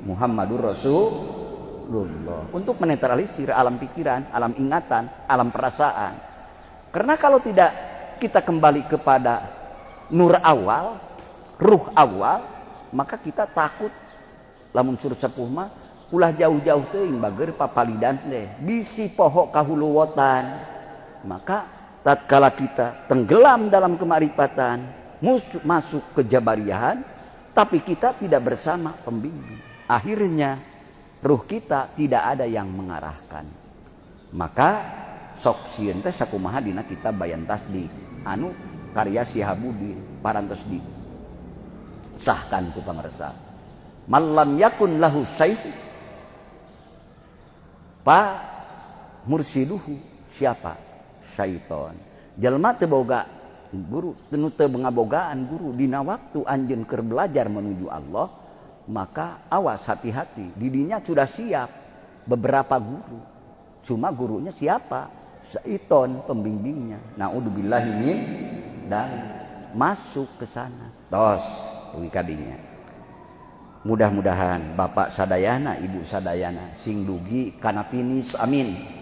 Muhammadur Rasulullah, untuk menetralisir alam pikiran, alam ingatan, alam perasaan. Karena kalau tidak kita kembali kepada nur awal, ruh awal, maka kita takut. Lamun sur sepuh mah ulah jauh-jauh teuing bager papalidan teh bisi poho kahuluwotan. Maka tatkala kita tenggelam dalam kemaripatan, masuk ke jabariahan, tapi kita tidak bersama pembimbing, akhirnya ruh kita tidak ada yang mengarahkan. Maka sok sieun teh sakumaha dina kitab Bayan Tasdik anu karya Syihabudin parantos di sahkan ku pangersa. Malam yakun lahu syaihu pa mursiduhu, siapa? Syaiton. Jelma teu boga guru, nu teu ngabogaan guru dina waktu anjeun keur belajar menuju Allah, maka awas hati-hati, didinya sudah siap beberapa guru. Cuma gurunya siapa? Syaiton pembimbingnya. Naudzubillahi min dan masuk ke sana. Tos dugi kadinya. Mudah-mudahan bapak sadayana, ibu sadayana sing dugi kana finis, amin.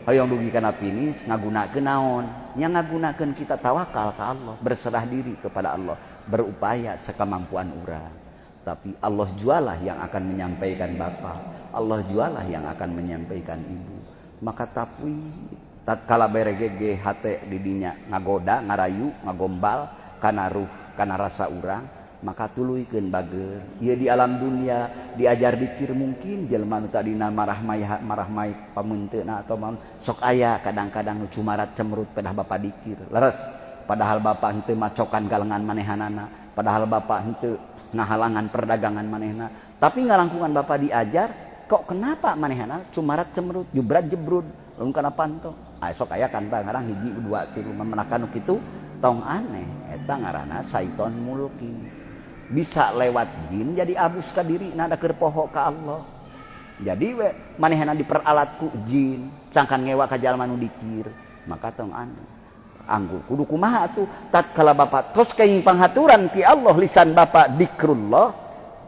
Hoyong dugi kana finis ngagunakeun naon? Nya ngagunakeun kita tawakal ka Allah, berserah diri kepada Allah, berupaya sekemampuan urang. Tapi Allah jualah yang akan menyampaikan bapak, Allah jualah yang akan menyampaikan ibu. Maka tafwid tatkala beregege hate didinya ngagoda, ngarayu, ngagombal kana ruh, kana rasa urang, maka tuluykeun bager. Ieu di alam dunia diajar dikir mungkin jelema nu tadina marah mai pamunteuna atau sok aya kadang-kadang nu cumarat cemrut pedah bapak dikir. Leres, padahal bapak henteu macokan galengan manehanana, padahal bapak henteu ngahalangan perdagangan manehna, tapi ngalangkungan bapak diajar kok kenapa manehana cumarat cemrut jubrat jebrud lamun kana panto. Ah sok aya kan ngarang hiji dua tilu menakan nu kitu tong aneh eta ngaranna syaiton mulki. Bisa lewat jin jadi abus ka diri nada keur poho ka Allah. Jadi we manehna diperalat ku jin sangkan ngewa ka jalma nu dikir, maka tong aneh. Anggur kudu kumaha atuh tatkala bapak tos kaing panghaturan ti Allah lisan bapak dikrullah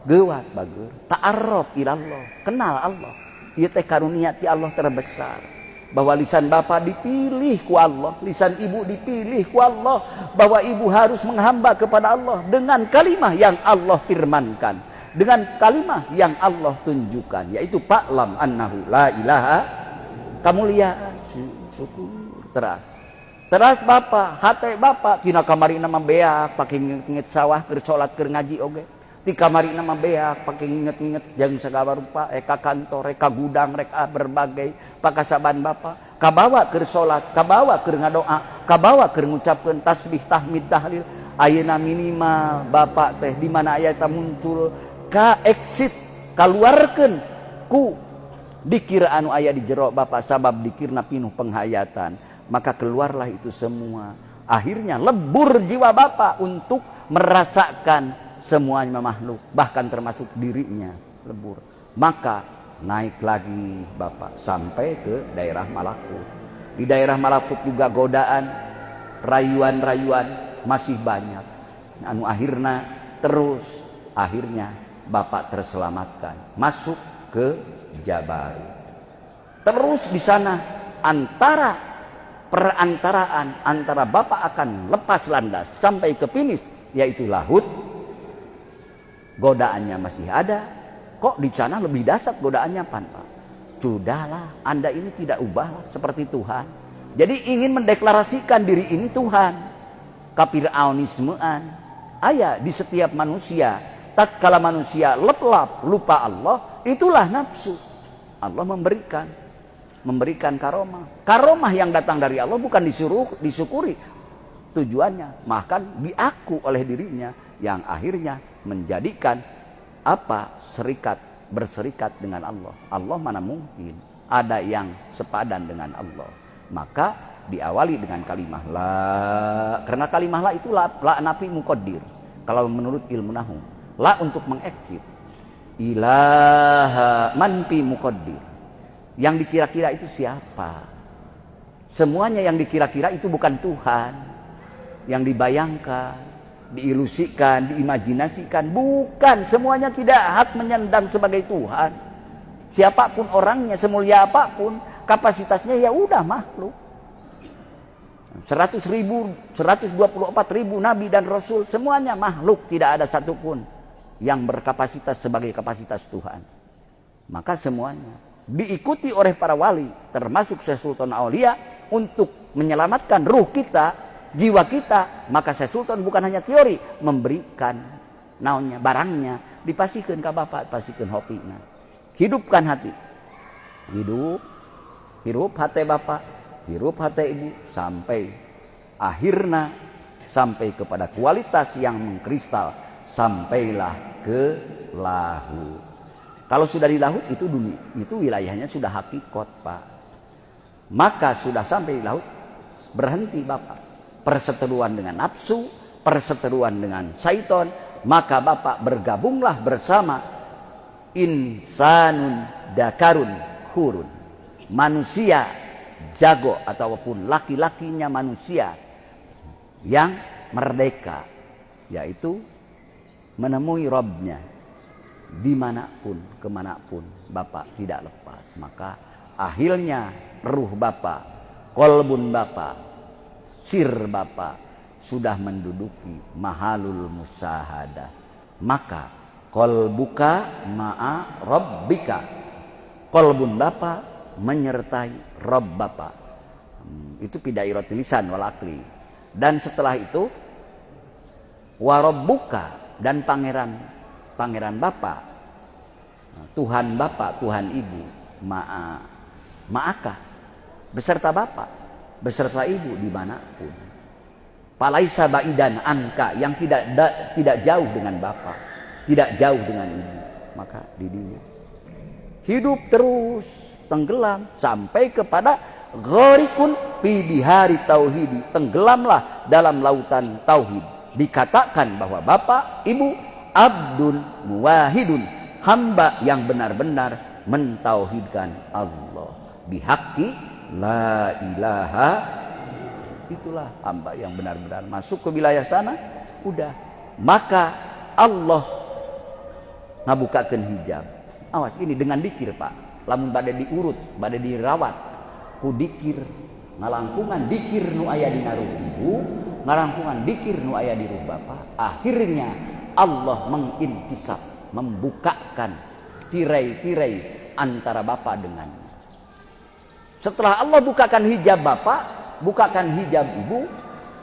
geuwat bager ta'arruf ilallah, kenal Allah. Ieu teh karunia ti Allah terbesar. Bahwa lisan bapak dipilih ku Allah, lisan ibu dipilih ku Allah, bahwa ibu harus menghamba kepada Allah dengan kalimah yang Allah firmankan, dengan kalimah yang Allah tunjukkan, yaitu fa'lam annahu la ilaha. Kamuliaan syukur teras. Teras bapak, hate bapak tina kamarina mah beak pake nginget-nginget sawah keur salat keur ngaji oge. Ti kamarina mah beak pake nginget-nginget jeung sagala rupa ka kantor, ka gudang, rek berbagai pakasaban bapak. Kabawa keur salat, kabawa keur ngadoa, kabawa keur ngucapkeun tasbih, tahmid, tahlil. Ayeuna minimal bapak teh di mana aya eta muncul ka exit, kaluarkeun ku dikir anu aya di jero bapak sabab dikirna pinuh penghayatan. Maka keluarlah itu semua. Akhirnya lebur jiwa bapak untuk merasakan semuanya makhluk, bahkan termasuk dirinya lebur. Maka naik lagi bapak sampai ke daerah Malakut. Di daerah Malakut juga godaan, rayuan-rayuan masih banyak. Anu akhirnya terus akhirnya bapak terselamatkan masuk ke Jabaru. Terus di sana antara perantaraan antara bapak akan lepas landas sampai ke finish, yaitu lahut. Godaannya masih ada. Kok di sana lebih dahsyat godaannya, pan Pak? Sudahlah, Anda ini tidak ubah seperti Tuhan. Jadi ingin mendeklarasikan diri ini Tuhan. Kafiraunismean. Aya di setiap manusia. Tatkala manusia leplap lupa Allah, itulah nafsu. Allah memberikan karomah. Karomah yang datang dari Allah bukan disuruh, disyukuri tujuannya, bahkan diaku oleh dirinya yang akhirnya menjadikan apa? Serikat, berserikat dengan Allah. Allah mana mungkin ada yang sepadan dengan Allah. Maka diawali dengan kalimah la, karena kalimah la itu la, la nafi muqaddir. Kalau menurut ilmu nahu, la untuk mengeksit. Ilaha manfi muqaddir. Yang dikira-kira itu siapa? Semuanya yang dikira-kira itu bukan Tuhan. Yang dibayangkan, diilusikan, diimajinasikan, bukan. Semuanya tidak hak menyandang sebagai Tuhan. Siapapun orangnya, semulia apapun, kapasitasnya ya udah makhluk. 100 ribu, 124 ribu nabi dan rasul, semuanya makhluk, tidak ada satupun yang berkapasitas sebagai kapasitas Tuhan. Maka semuanya diikuti oleh para wali, termasuk Syekh Sultan Aulia, untuk menyelamatkan ruh kita, jiwa kita. Maka Syekh Sultan bukan hanya teori, memberikan naonnya, barangnya, dipasihkan ke bapak, pasihkan hopina. Hidupkan hati. Hidup, hirup hati bapak, hirup hati ibu, sampai akhirnya sampai kepada kualitas yang mengkristal, sampailah ke lahut. Kalau sudah di lahut itu dunia, itu wilayahnya sudah hakikat, Pak. Maka sudah sampai di lahut, berhenti bapak. Perseteruan dengan nafsu, perseteruan dengan syaiton, maka bapak bergabunglah bersama insanun dakarun hurun. Manusia jago ataupun laki-lakinya manusia yang merdeka, yaitu menemui Robnya dimanapun, kemanapun bapak tidak lepas. Maka akhirnya ruh bapak, kolbun bapak, sir bapak sudah menduduki mahalul musahadah. Maka kolbuka ma'a rabbika, kolbun bapak menyertai Rob bapak. Itu pidairot lisan wal akli. Dan setelah itu warabbuka, dan pangeran bapak, Tuhan bapak, Tuhan ibu, ma'a ma'aka, beserta bapak, beserta ibu dimanapun. Palaisa ba'idan anka, yang tidak jauh dengan bapak, tidak jauh dengan ibu. Maka didinya hidup terus tenggelam sampai kepada gharikun fi bihari tauhidi, tenggelamlah dalam lautan tauhid. Dikatakan bahwa bapak, ibu abdun muwahidun, hamba yang benar-benar mentauhidkan Allah. Bihaqi la ilaha, itulah hamba yang benar-benar masuk ke wilayah sana, udah. Maka Allah ngabukakeun hijab. Awas, ini dengan dikir, Pak. Lamun bade diurut, bade dirawat ku dikir, ngalangkungan dikir nu aya dina ruh ibu, ngalangkungan dikir nu aya di ruh bapak. Akhirnya Allah menginkisaf, membukakan tirai-tirai antara bapak dengannya. Setelah Allah bukakan hijab bapak, bukakan hijab ibu,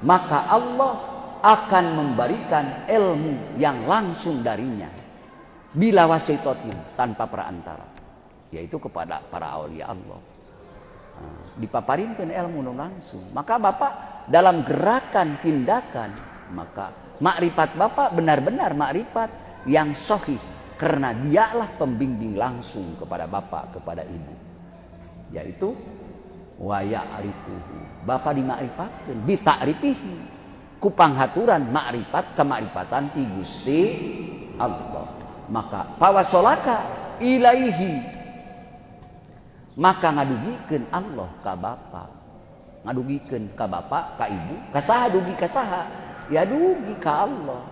maka Allah akan memberikan ilmu yang langsung darinya, bila wasitotin, tanpa perantara, yaitu kepada para aulia Allah. Nah, dipaparinkan ilmu langsung. Maka bapak dalam gerakan tindakan, maka makrifat bapak benar-benar makrifat yang sahih, karena dialah pembimbing langsung kepada bapak, kepada ibu, yaitu wa ya'rifuhu. Bapak dimakrifatkeun bita'rifihi, ku panghaturan makrifat kemakrifatan ti Gusti Allah. Maka pawasolaka ilaihi, maka ngadugikeun Allah ka bapak, ngadugikeun ka bapak, ka ibu, ka saha dugi ka saha? Ya dugi ka Allah.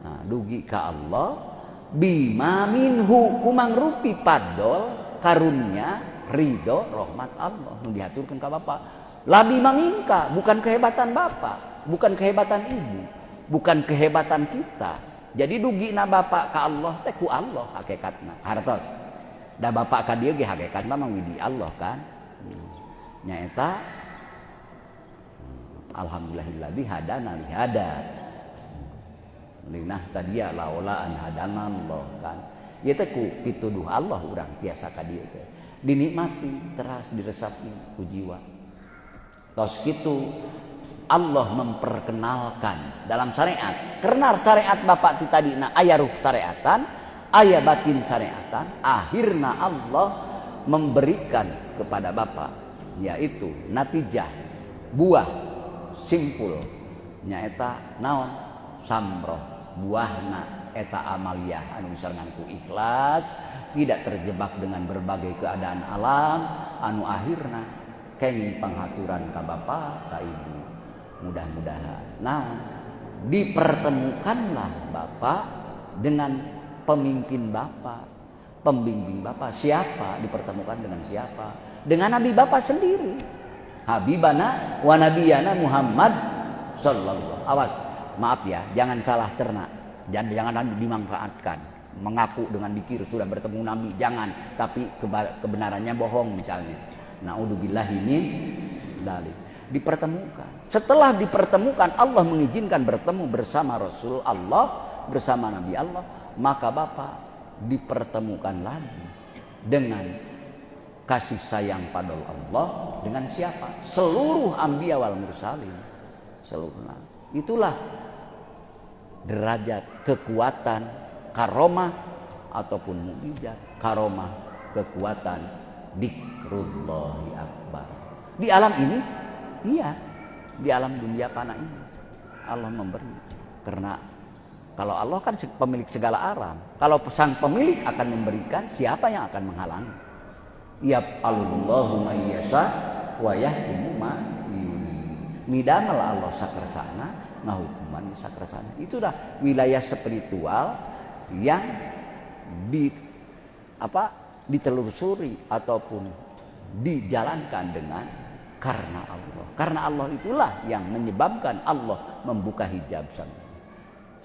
Nah, dugi ka Allah bima minhu, kumangrupi padol karunia ridho rahmat Allah nu dihaturkeun ka bapak. La bima minka, bukan kehebatan bapak, bukan kehebatan ibu, bukan kehebatan kita. Jadi dugina bapak ka Allah teh ku Allah hakikatna. Hartos. Da bapak ka dieu ge hakikatna mah widi Allah kan. Nyaeta alhamdulillahilladzi hadana li hada. Linah tadiya laula an hadanallah kan. Ieu teh ku pituduh Allah urang tiasa ka dieu teh. Dinikmati teras diresapi ku jiwa. Tos kitu Allah memperkenalkan dalam syariat. Karena syariat bapak ti tadina aya ruh syariatan, aya batin syariatan, akhirna Allah memberikan kepada bapak yaitu natijah buah simpul nyaeta naon samroh buahna eta amaliyah anu disarengan ku ikhlas, tidak terjebak dengan berbagai keadaan alam anu akhirna kenging panghaturan ka bapak ka ibu. Mudah-mudahan nah dipertemukanlah bapak dengan pemimpin bapak, pembimbing bapak. Siapa dipertemukan dengan siapa? Dengan nabi bapak sendiri, Habibana wa nabiyana Muhammad sallallahu. Awas, maaf ya, jangan salah cerna, jangan dimanfaatkan mengaku dengan dikir sudah bertemu nabi, jangan, tapi kebenarannya bohong misalnya. Naudzubillahi min dzalik. Dipertemukan. Setelah dipertemukan, Allah mengizinkan bertemu bersama Rasul Allah, bersama Nabi Allah, maka bapak dipertemukan lagi dengan kasih sayang pada Allah dengan siapa? Seluruh anbiya wal mursalin. Seluruh. Itulah derajat kekuatan karomah ataupun mukjizat, karomah kekuatan dzikrullahi akbar. Di alam ini, iya, di alam dunia panah ini Allah memberi. Karena kalau Allah kan pemilik segala alam, kalau sang pemilik akan memberikan, siapa yang akan menghalangi? Yaf'alullahu ma yasha wa yahkumu ma yurid. Midamel Allah sakersana, ngahukuman sakersana. Itulah wilayah spiritual yang ditelusuri ataupun dijalankan dengan karena Allah. Karena Allah itulah yang menyebabkan Allah membuka hijab sama.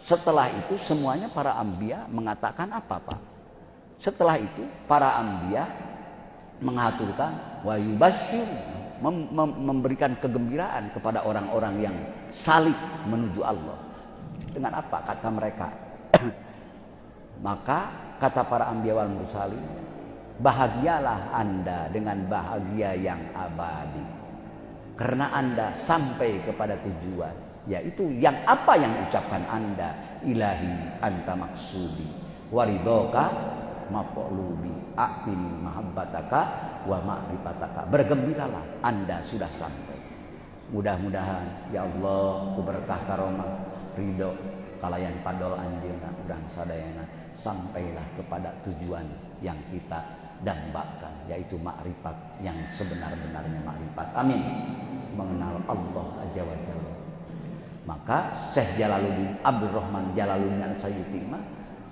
Setelah itu semuanya para anbiya mengatakan apa, Pak? Setelah itu para anbiya mengaturkan wa yubashir, memberikan kegembiraan kepada orang-orang yang salik menuju Allah. Dengan apa kata mereka? Maka kata para anbiya wal mursalin, bahagialah Anda dengan bahagia yang abadi. Karena Anda sampai kepada tujuan, yaitu yang apa yang ucapkan Anda, ilahi anta maksudi waridoka maqlubi a'tini mahabbataka wa ma'rifataka. Bergembiralah, Anda sudah sampai. Mudah-mudahan ya Allah ku berkah karomah ridho kalayan padol anjeunna urang sadayana sampailah kepada tujuan yang kita dambakan, yaitu makrifat yang sebenar-benarnya makrifat. Amin. Mengenal Allah azza wa jalla. Maka Syekh Jalaluddin Abdurrahman Jalaluddin As-Sayyuti mah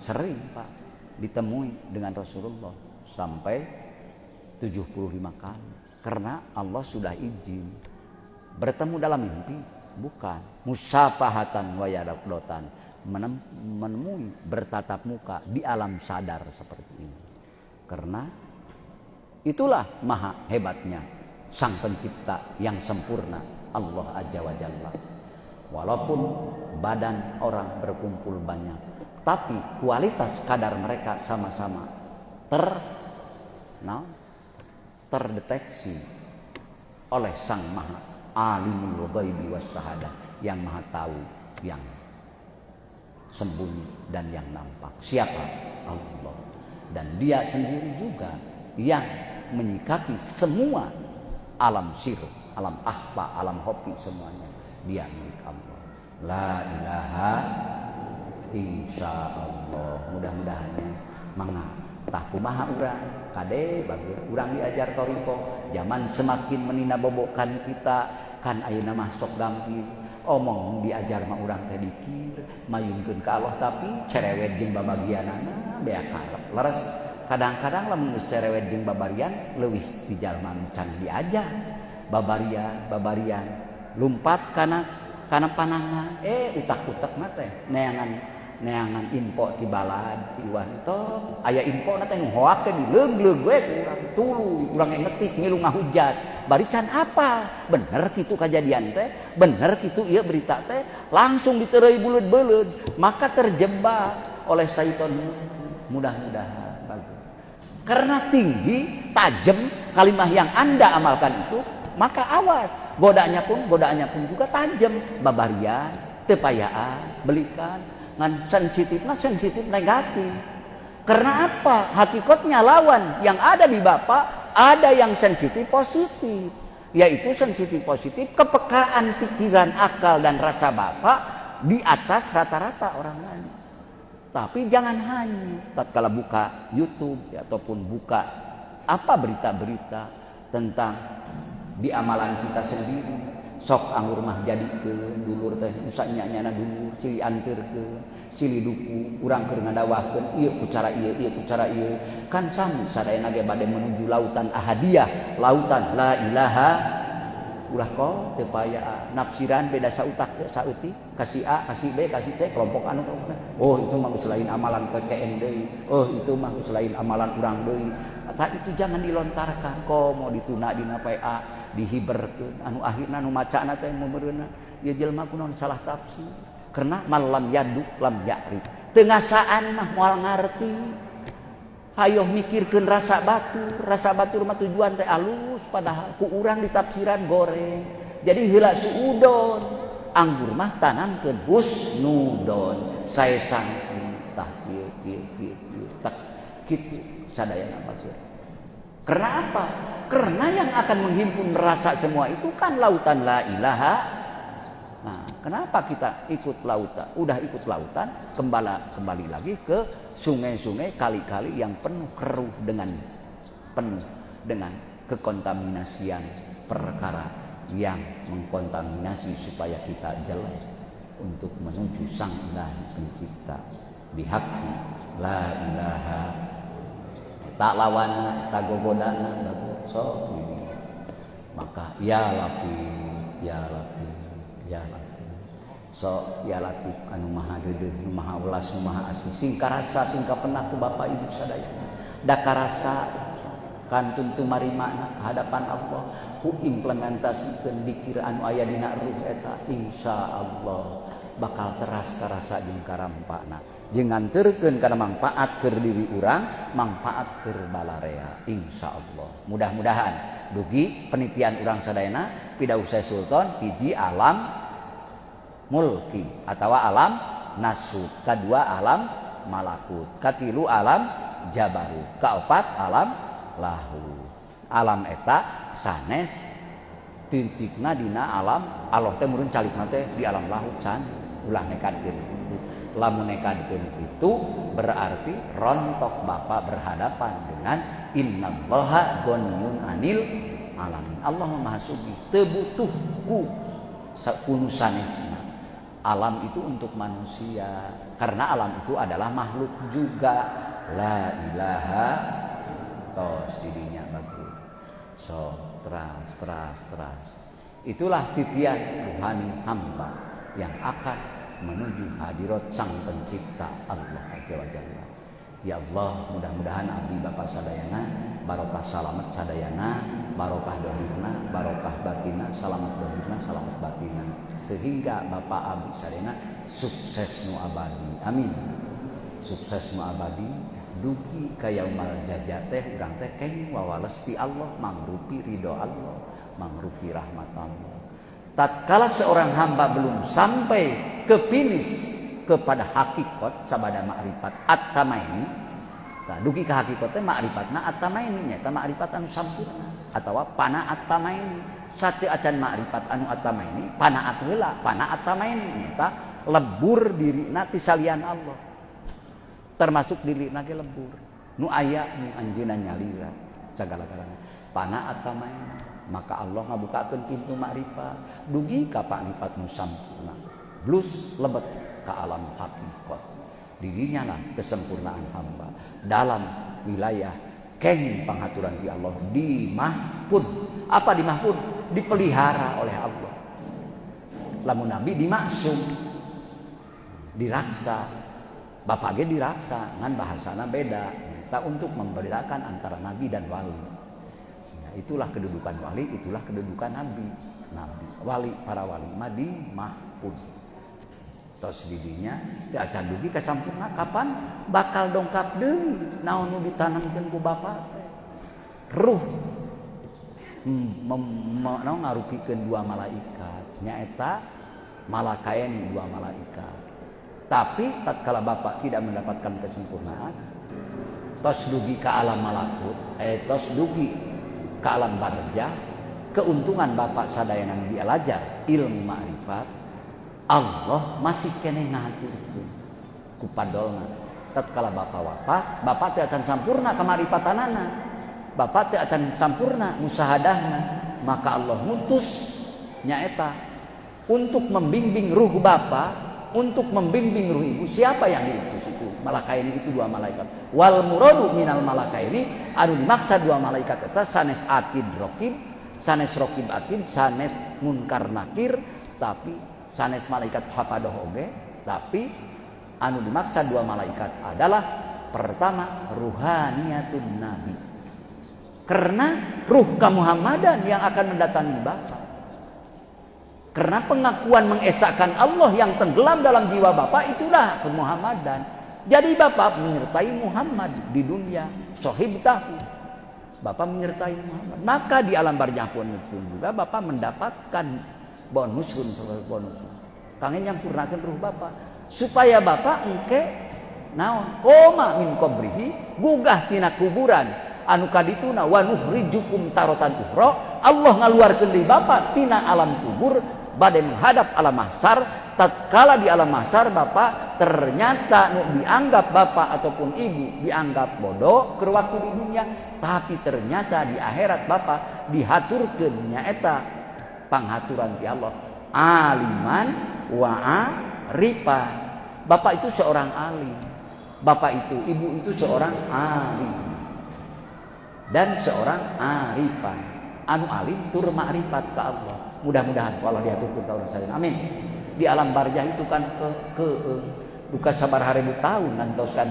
sering, Pak, ditemui dengan Rasulullah sampai 75 kali. Karena Allah sudah izin. Bertemu dalam mimpi, bukan. Musafahatan wa yadaqdotan, menemui bertatap muka di alam sadar seperti ini. Karena itulah maha hebatnya sang pencipta yang sempurna, Allah azza wa jalla. Walaupun badan orang berkumpul banyak, tapi kualitas kadar mereka sama-sama terdeteksi oleh sang maha alimul ghaibi was syahadah, yang maha tahu yang sembunyi dan yang nampak. Siapa? Allah. Dan dia sendiri juga yang menyikapi semua alam sir, alam ahfa, alam hopi, semuanya dia milik Allah. La ilaha insyaallah. Mudah-mudahannya mangga tah kumaha urang kade bagus urang diajar toriko. Zaman semakin menina bobokan kita kan ayeuna mah sok gampil omong diajar mah urang teh dikir mayungkeun ka Allah, tapi cerewet jeung babagianana bea karep leres. Kadang-kadang lamun geus cerewet jeung babarian leuwih ti jalma nu can diajar. Babarian babarian lumpat kana panangan, utak-utak mah teh neangan Neangan info ti balad ti Iwan tong aya info na teh nu hoak teh dileungleung we ku urang tuluy urang ngetik ngilu ngahujat bari can apal bener kitu kajadian teh bener kitu ieu berita teh langsung diteureuy buleud-beuleud maka terjebak oleh syaiton. Mudah-mudahan bagus karena tinggi tajam kalimah yang Anda amalkan itu, maka awas godaannya pun juga tajam babarian teu payaan belikan ngan sensitifna sensitif negatif. Karena apa? Hakikatnya lawan yang ada di bapak ada yang sensitif positif, yaitu sensitif positif kepekaan pikiran, akal dan rasa bapak di atas rata-rata orang lain. Tapi jangan hanya tatkala buka YouTube ya, ataupun buka apa berita-berita tentang di amalan kita sendiri, sok anggur mah jadikeun dulur teh nusa nya-nyana dulur cili anterkeun cili duku urang keur ngadawahkeun ieu ku cara ieu ieu ku cara ieu kan sami sadayana ge bade menuju lautan ahadiyah, lautan la ilaha ulah kok teu paya nafsiran beda sautak sauti kasih A kasih B kasih C kelompok anu kelompok oh itu mah selain amalan PKN deui, oh itu mah selain amalan urang deui. Tah itu jangan dilontarkan komo dituna dina PA dihiberkeun anu akhirna nu macana teh meureunna ieu jelema kunaon salah tafsir karena malam yaduk lam ya'rif teu ngasaan mah moal ngarti. Hayoh mikirkeun rasa batur mah tujuan teh alus padahal ku urang ditafsiran goreng. Jadi heula suudon anggur mah tanamkeun husnudon sae sangki tah kieu kieu kieu kieu tah kitu sadayana batur. Karena apa? Karena yang akan menghimpun rasa semua itu kan lautan la ilaha. Nah, kenapa kita ikut lautan? Udah ikut lautan, kembali lagi ke sungai-sungai, kali-kali yang penuh keruh dengan penuh dengan kekontaminasian perkara yang mengkontaminasi supaya kita jelek untuk menuju Sang Ilahi Pencipta. Bihaqi la ilaha tak lawana tak gogodana bagus sok ini. Maka ya latif ya latif ya latif sok ya latif anu maha deudeuh nu maha welas nu maha asih sing karasa sing kapenah ku bapak ibu sadayana da karasa kantun tumarimana ke hadapan Allah ku implementasikeun dikir anu aya dina ruh eta insyaallah bakal teras karasa jeung karampana jeung nganterkeun kana mangfaat keur diri urang mangfaat keur balarea insyaallah. Mudah-mudahan dugi penitian urang sadayana pidauh Syekh Sultan hiji alam mulki atawa alam nasut, kadua alam malakut, katilu alam jabarut, kaopat alam lahu. Alam eta sanes titikna dina alam Allah teh meureun calikna teh di alam lahut sanes. Ulah nekadkeun itu. Lamun nekadkeun itu berarti rontok bapak berhadapan dengan innallaha ghaniyun anil alamin. Allah Maha Sugih teu butuh ku sakunu sanesna. Alam itu untuk manusia karena alam itu adalah makhluk juga. La ilaha tos didinya bagus. So teras teras teras. Itulah titian rohani hamba yang akan menuju hadirat Sang Pencipta Allah Azza wa Jalla. Ya Allah, mudah-mudahan abdi bapak sadayana barokah salamet sadayana, barokah dohirna, barokah batina, salamet dohirna, salamet batina, sehingga bapak abdi sadayana sukses nu abadi. Amin. Sukses nu abadi dugi ka yaumal jaja teh urang teh kenging wawales ti Allah, mangrupi ridho Allah, mangrupi rahmat Allah. Tatkala seorang hamba belum sampai ke finish kepada hakikat sabada makrifat at-tamaini, tah dugi ka hakikat teh makrifatna at-tamaini nyaeta makrifat anu sampurna atawa pana at-tamaini. Sate acan makrifat anu at-tamaini, panaat heula, pana at-tamaini nyaeta lebur dirina ti salian Allah. Termasuk dirina ge lebur. Nu aya nu anjeunna nyalira sagala-galana. Pana at-tamaini, maka Allah ngabukakeun pintu makrifat dugi ka makrifat nu sampurna. Blus lebet ke alam hakikat. Dirinya lah kesempurnaan hamba dalam wilayah kenging pangaturan di Allah di mahfud. Apa di mahfud? Dipelihara oleh Allah. Lamun nabi dimaksum, diraksa. Bapak ge diraksa ngan bahasana beda. Eta untuk membedakan antara nabi dan wali. Ya, itulah kedudukan wali, itulah kedudukan nabi. Nabi, wali, para wali mah di mahfud. Tos didinya teu acan dugi ka sampurna kapan bakal dongkap deui naon nu ditanamkeun ku bapak teh. Ruh ngarukikeun dua malaikat nyaeta malakain dua malaikat. Tapi tatkala bapak tidak mendapatkan kesempurnaan, tos dugi ke alam malakut, tos dugi ke alam barjah, keuntungan bapak sadayana nu dialajar ilmu ma'rifat, Allah masih keneh ngahaturkeun ku padolna. Tatkala bapak wafat, bapak teu acan sampurna kamarifatanana, bapak teu acan sampurna musahadahna, maka Allah ngutus nyaeta untuk membimbing ruh bapak, untuk membimbing ruh ibu. Siapa yang diutus itu? Malakaini itu dua malaikat. Wal muradu minal malakaini, anu dimaksa dua malaikat eta sanes atid rokib, sanes rokib atid, sanes munkar nakir, tapi sanes malaikat hafadoh oge, tapi anu dimaksa dua malaikat adalah pertama ruhaniyatun nabi. Karena ruh kemuhammadan yang akan mendatangi bapak. Karena pengakuan mengesahkan Allah yang tenggelam dalam jiwa bapak itulah kemuhammadan. Jadi bapak menyertai Muhammad di dunia, sohib tahu. Bapak menyertai Muhammad. Maka di alam barzah pun juga bapak mendapatkan bonus bonus. Kangen nyampurnakeun ruh bapak supaya bapak engke naon koma min qabrihi gugah tina kuburan anu kadituna wa nukhrijukum tarotan ukhra. Allah ngaluarkeun deui bapak tina alam kubur bade menghadap alam mahsyar. Tatkala di alam mahsyar bapak ternyata nu dianggap bapak ataupun ibu dianggap bodoh keur waktu di dunia, tapi ternyata di akhirat bapak dihaturkeun nyaeta panghaturan ti Allah aliman wa arifa. Bapak itu seorang alim, bapak itu ibu itu seorang alim dan seorang arifan. Anu alim tur ma'rifat ka Allah. Mudah-mudahan ku Allah diaturkeun ka urang sadaya. Amin. Di alam barzah itu kan ke duka sabar ribu tahun nantoskan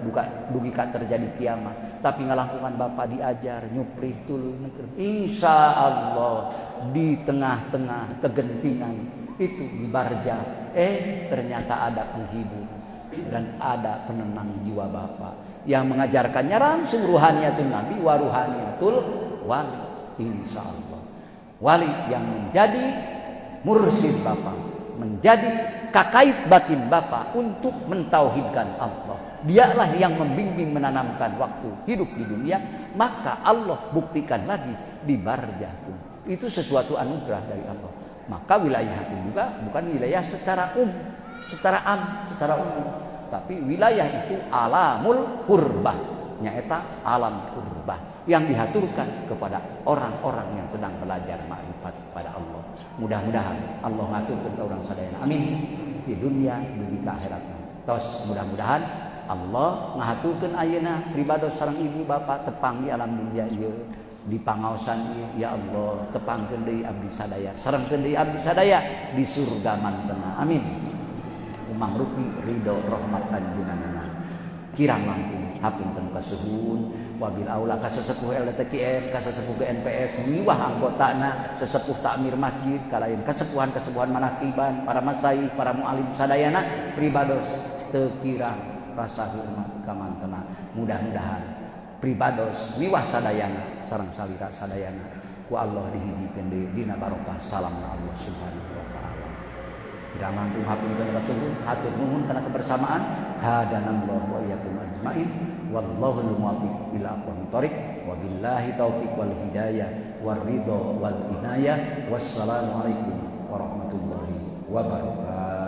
duka dugi ka terjadi kiamat. Tapi ngalangkungan bapak diajar nyuprih tuluy neker. Insya Allah di tengah-tengah kegentingan itu di barzah ternyata ada penghibur dan ada penenang jiwa bapak yang mengajarkannya langsung ruhaniatul nabi wa ruhaniatul wali. Insya Allah wali yang menjadi mursyid bapak, menjadi kakait batin bapak untuk mentauhidkan Allah. Dialah yang membimbing menanamkan waktu hidup di dunia, maka Allah buktikan lagi di barzah pun. Itu sesuatu anugerah dari Allah. Maka wilayah itu juga bukan wilayah secara secara am, secara umum, tapi wilayah itu alamul kurbah, nyaeta alam kurbah yang dihaturkan kepada orang-orang yang sedang belajar makrifat kepada Allah. Mudah-mudahan Allah ngaturkeun ka urang sadayana. Amin. Di dunia dugi ka akhirat. Tos mudah-mudahan Allah ngahaturkeun ayeuna pribados sareng ibu bapak tepang di alam dunia ieu, di pangaosan ieu. Ya Allah, tepangkeun deui abdi sadaya, sarengkeun deui abdi sadaya di surga mantena. Amin. Umang rupi ridho rahmat panjenengan. Kirang langkung hapunten kasuhun wabil aula kasesepuh LDTQM, kasesepuh GNPS, miwah anggotana, sesepuh takmir masjid, kalayan kasepuhan-kasepuhan manakiban, para masai, para mualim sadayana pribados teu kirang rasa hormat ka mantena. Mudah-mudahan pribados miwah sadayana sareng salira sadayana ku Allah dihijikeun deui dina barokah salam Allah Subhanahu wa taala. Tidak mampu hapunten kasuhun, hatur nuhun kana kebersamaan. Hadanallahu wa iyyakum ajmain. Wallahul muwaffiq ila aqwamit thoriq. Wabillahi taufiq wal hidayah war ridho wal inayah. Wassalamualaikum warahmatullahi wabarakatuh.